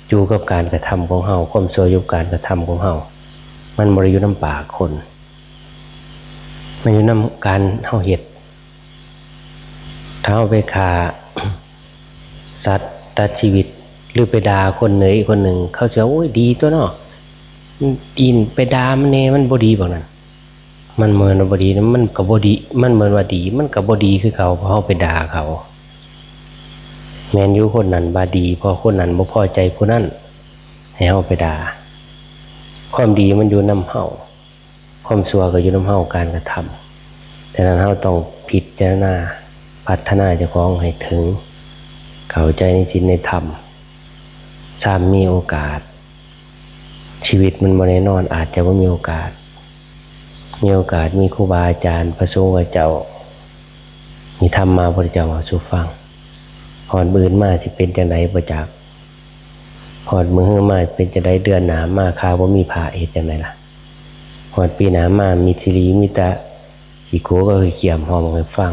อยู่กับการกระทำของเฮา ความชั่วอยู่กับการกระทำของเฮา มันบ่ได้อยู่นำปากคน มันอยู่นำการเฮาเฮ็ด ถ้าเฮาไปฆ่าสัตว์ตัดชีวิต หรือไปด่าคนเหนืออีกคนหนึ่ง เขาสิว่า โอ้ย ดีตั๊วเนาะ อินไปด่ามันแหน่ มันบ่ดีบักนั้น มันเหมือนว่าบ่ดีนะ มันก็บ่ดี มันเหมือนว่าดี มันก็บ่ดีคือเก่า เพราะเฮาไปด่าเขา แม่นอยู่ คนนั้นว่าดี เพราะคนนั้นบ่พอใจผู้นั้น ให้เฮาไปด่า ความดีมันอยู่นำเฮา ความชั่วก็อยู่นำเฮา การกระทำ ฉะนั้นเฮาต้องพิจารณา พัฒนาเจ้าของให้ถึง เข้าใจในศีลในธรรม ซ้ำมีโอกาส ชีวิตมันบ่แน่นอน อาจจะบ่มีโอกาส มีโอกาส มีครูบาอาจารย์ พระสงฆ์พระเจ้า มีธรรมมา พระพุทธเจ้าเว้าสู่ฟัง ฮอดมื้ออื่นมาสิเป็นจั่งใดบ่จัก ฮอดมื้อฮือมาเป็นจั่งใด เดือนหน้ามา ข่าวบ่มีพระ เฮ็ดจั่งใดล่ะ ฮอดปีหน้ามา มีสิริ มีแต่ขี้โกก็คือเขียมห้องให้ฟัง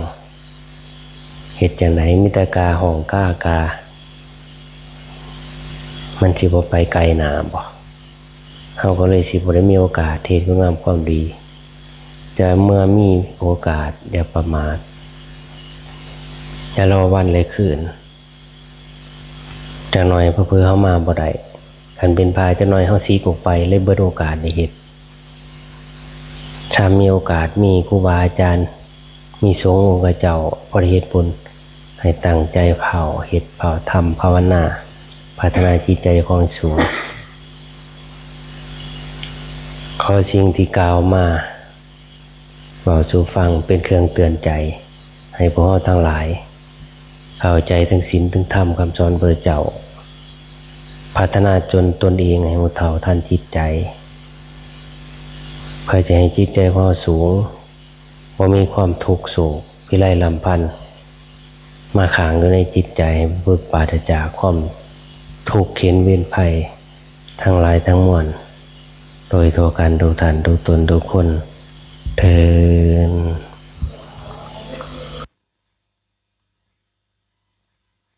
เฮ็ดจั่งใด มีแต่กาห้องกากา มันสิบ่ไปไกลหน้าบ่ เฮาก็เลยสิบ่ได้มีโอกาสเฮ็ดคุณงามความดี แต่เมื่อมีโอกาสอย่าประมาท อย่ารอวันและคืน จักหน่อยเผลอๆ เฮามาบ่ได้ คันเป็นพระจักหน่อยเฮาสิกออกไป เลยเบิดโอกาสได้เฮ็ด ถ้ามีโอกาส มีครูบาอาจารย์ มีสงฆ์องค์เจ้า พอได้เฮ็ดบุญ ให้ตั้งใจเฝ้าเฮ็ด เฝ้าทำภาวนา พัฒนาจิตใจของสูง ขอสิ่งที่กล่าวมา เว้าสู่ฟังเป็นเครื่องเตือนใจ ให้พวกเราทั้งหลาย เข้าใจถึงศีลถึงธรรมคำสอนพระเจ้า พัฒนาจนตนเองให้รู้เท่าทันจิตใจ เพื่อจะให้จิตใจของเราสูง บ่มีความทุกข์โศกพิไรรำพัน มาขังอยู่ในจิตใจ ให้หลุดปราศจากความทุกข์เข็ญเวรภัย ทั้งหลายทั้งมวล โดยทั่วกันทุกท่านทุกตนทุกคน เทอญ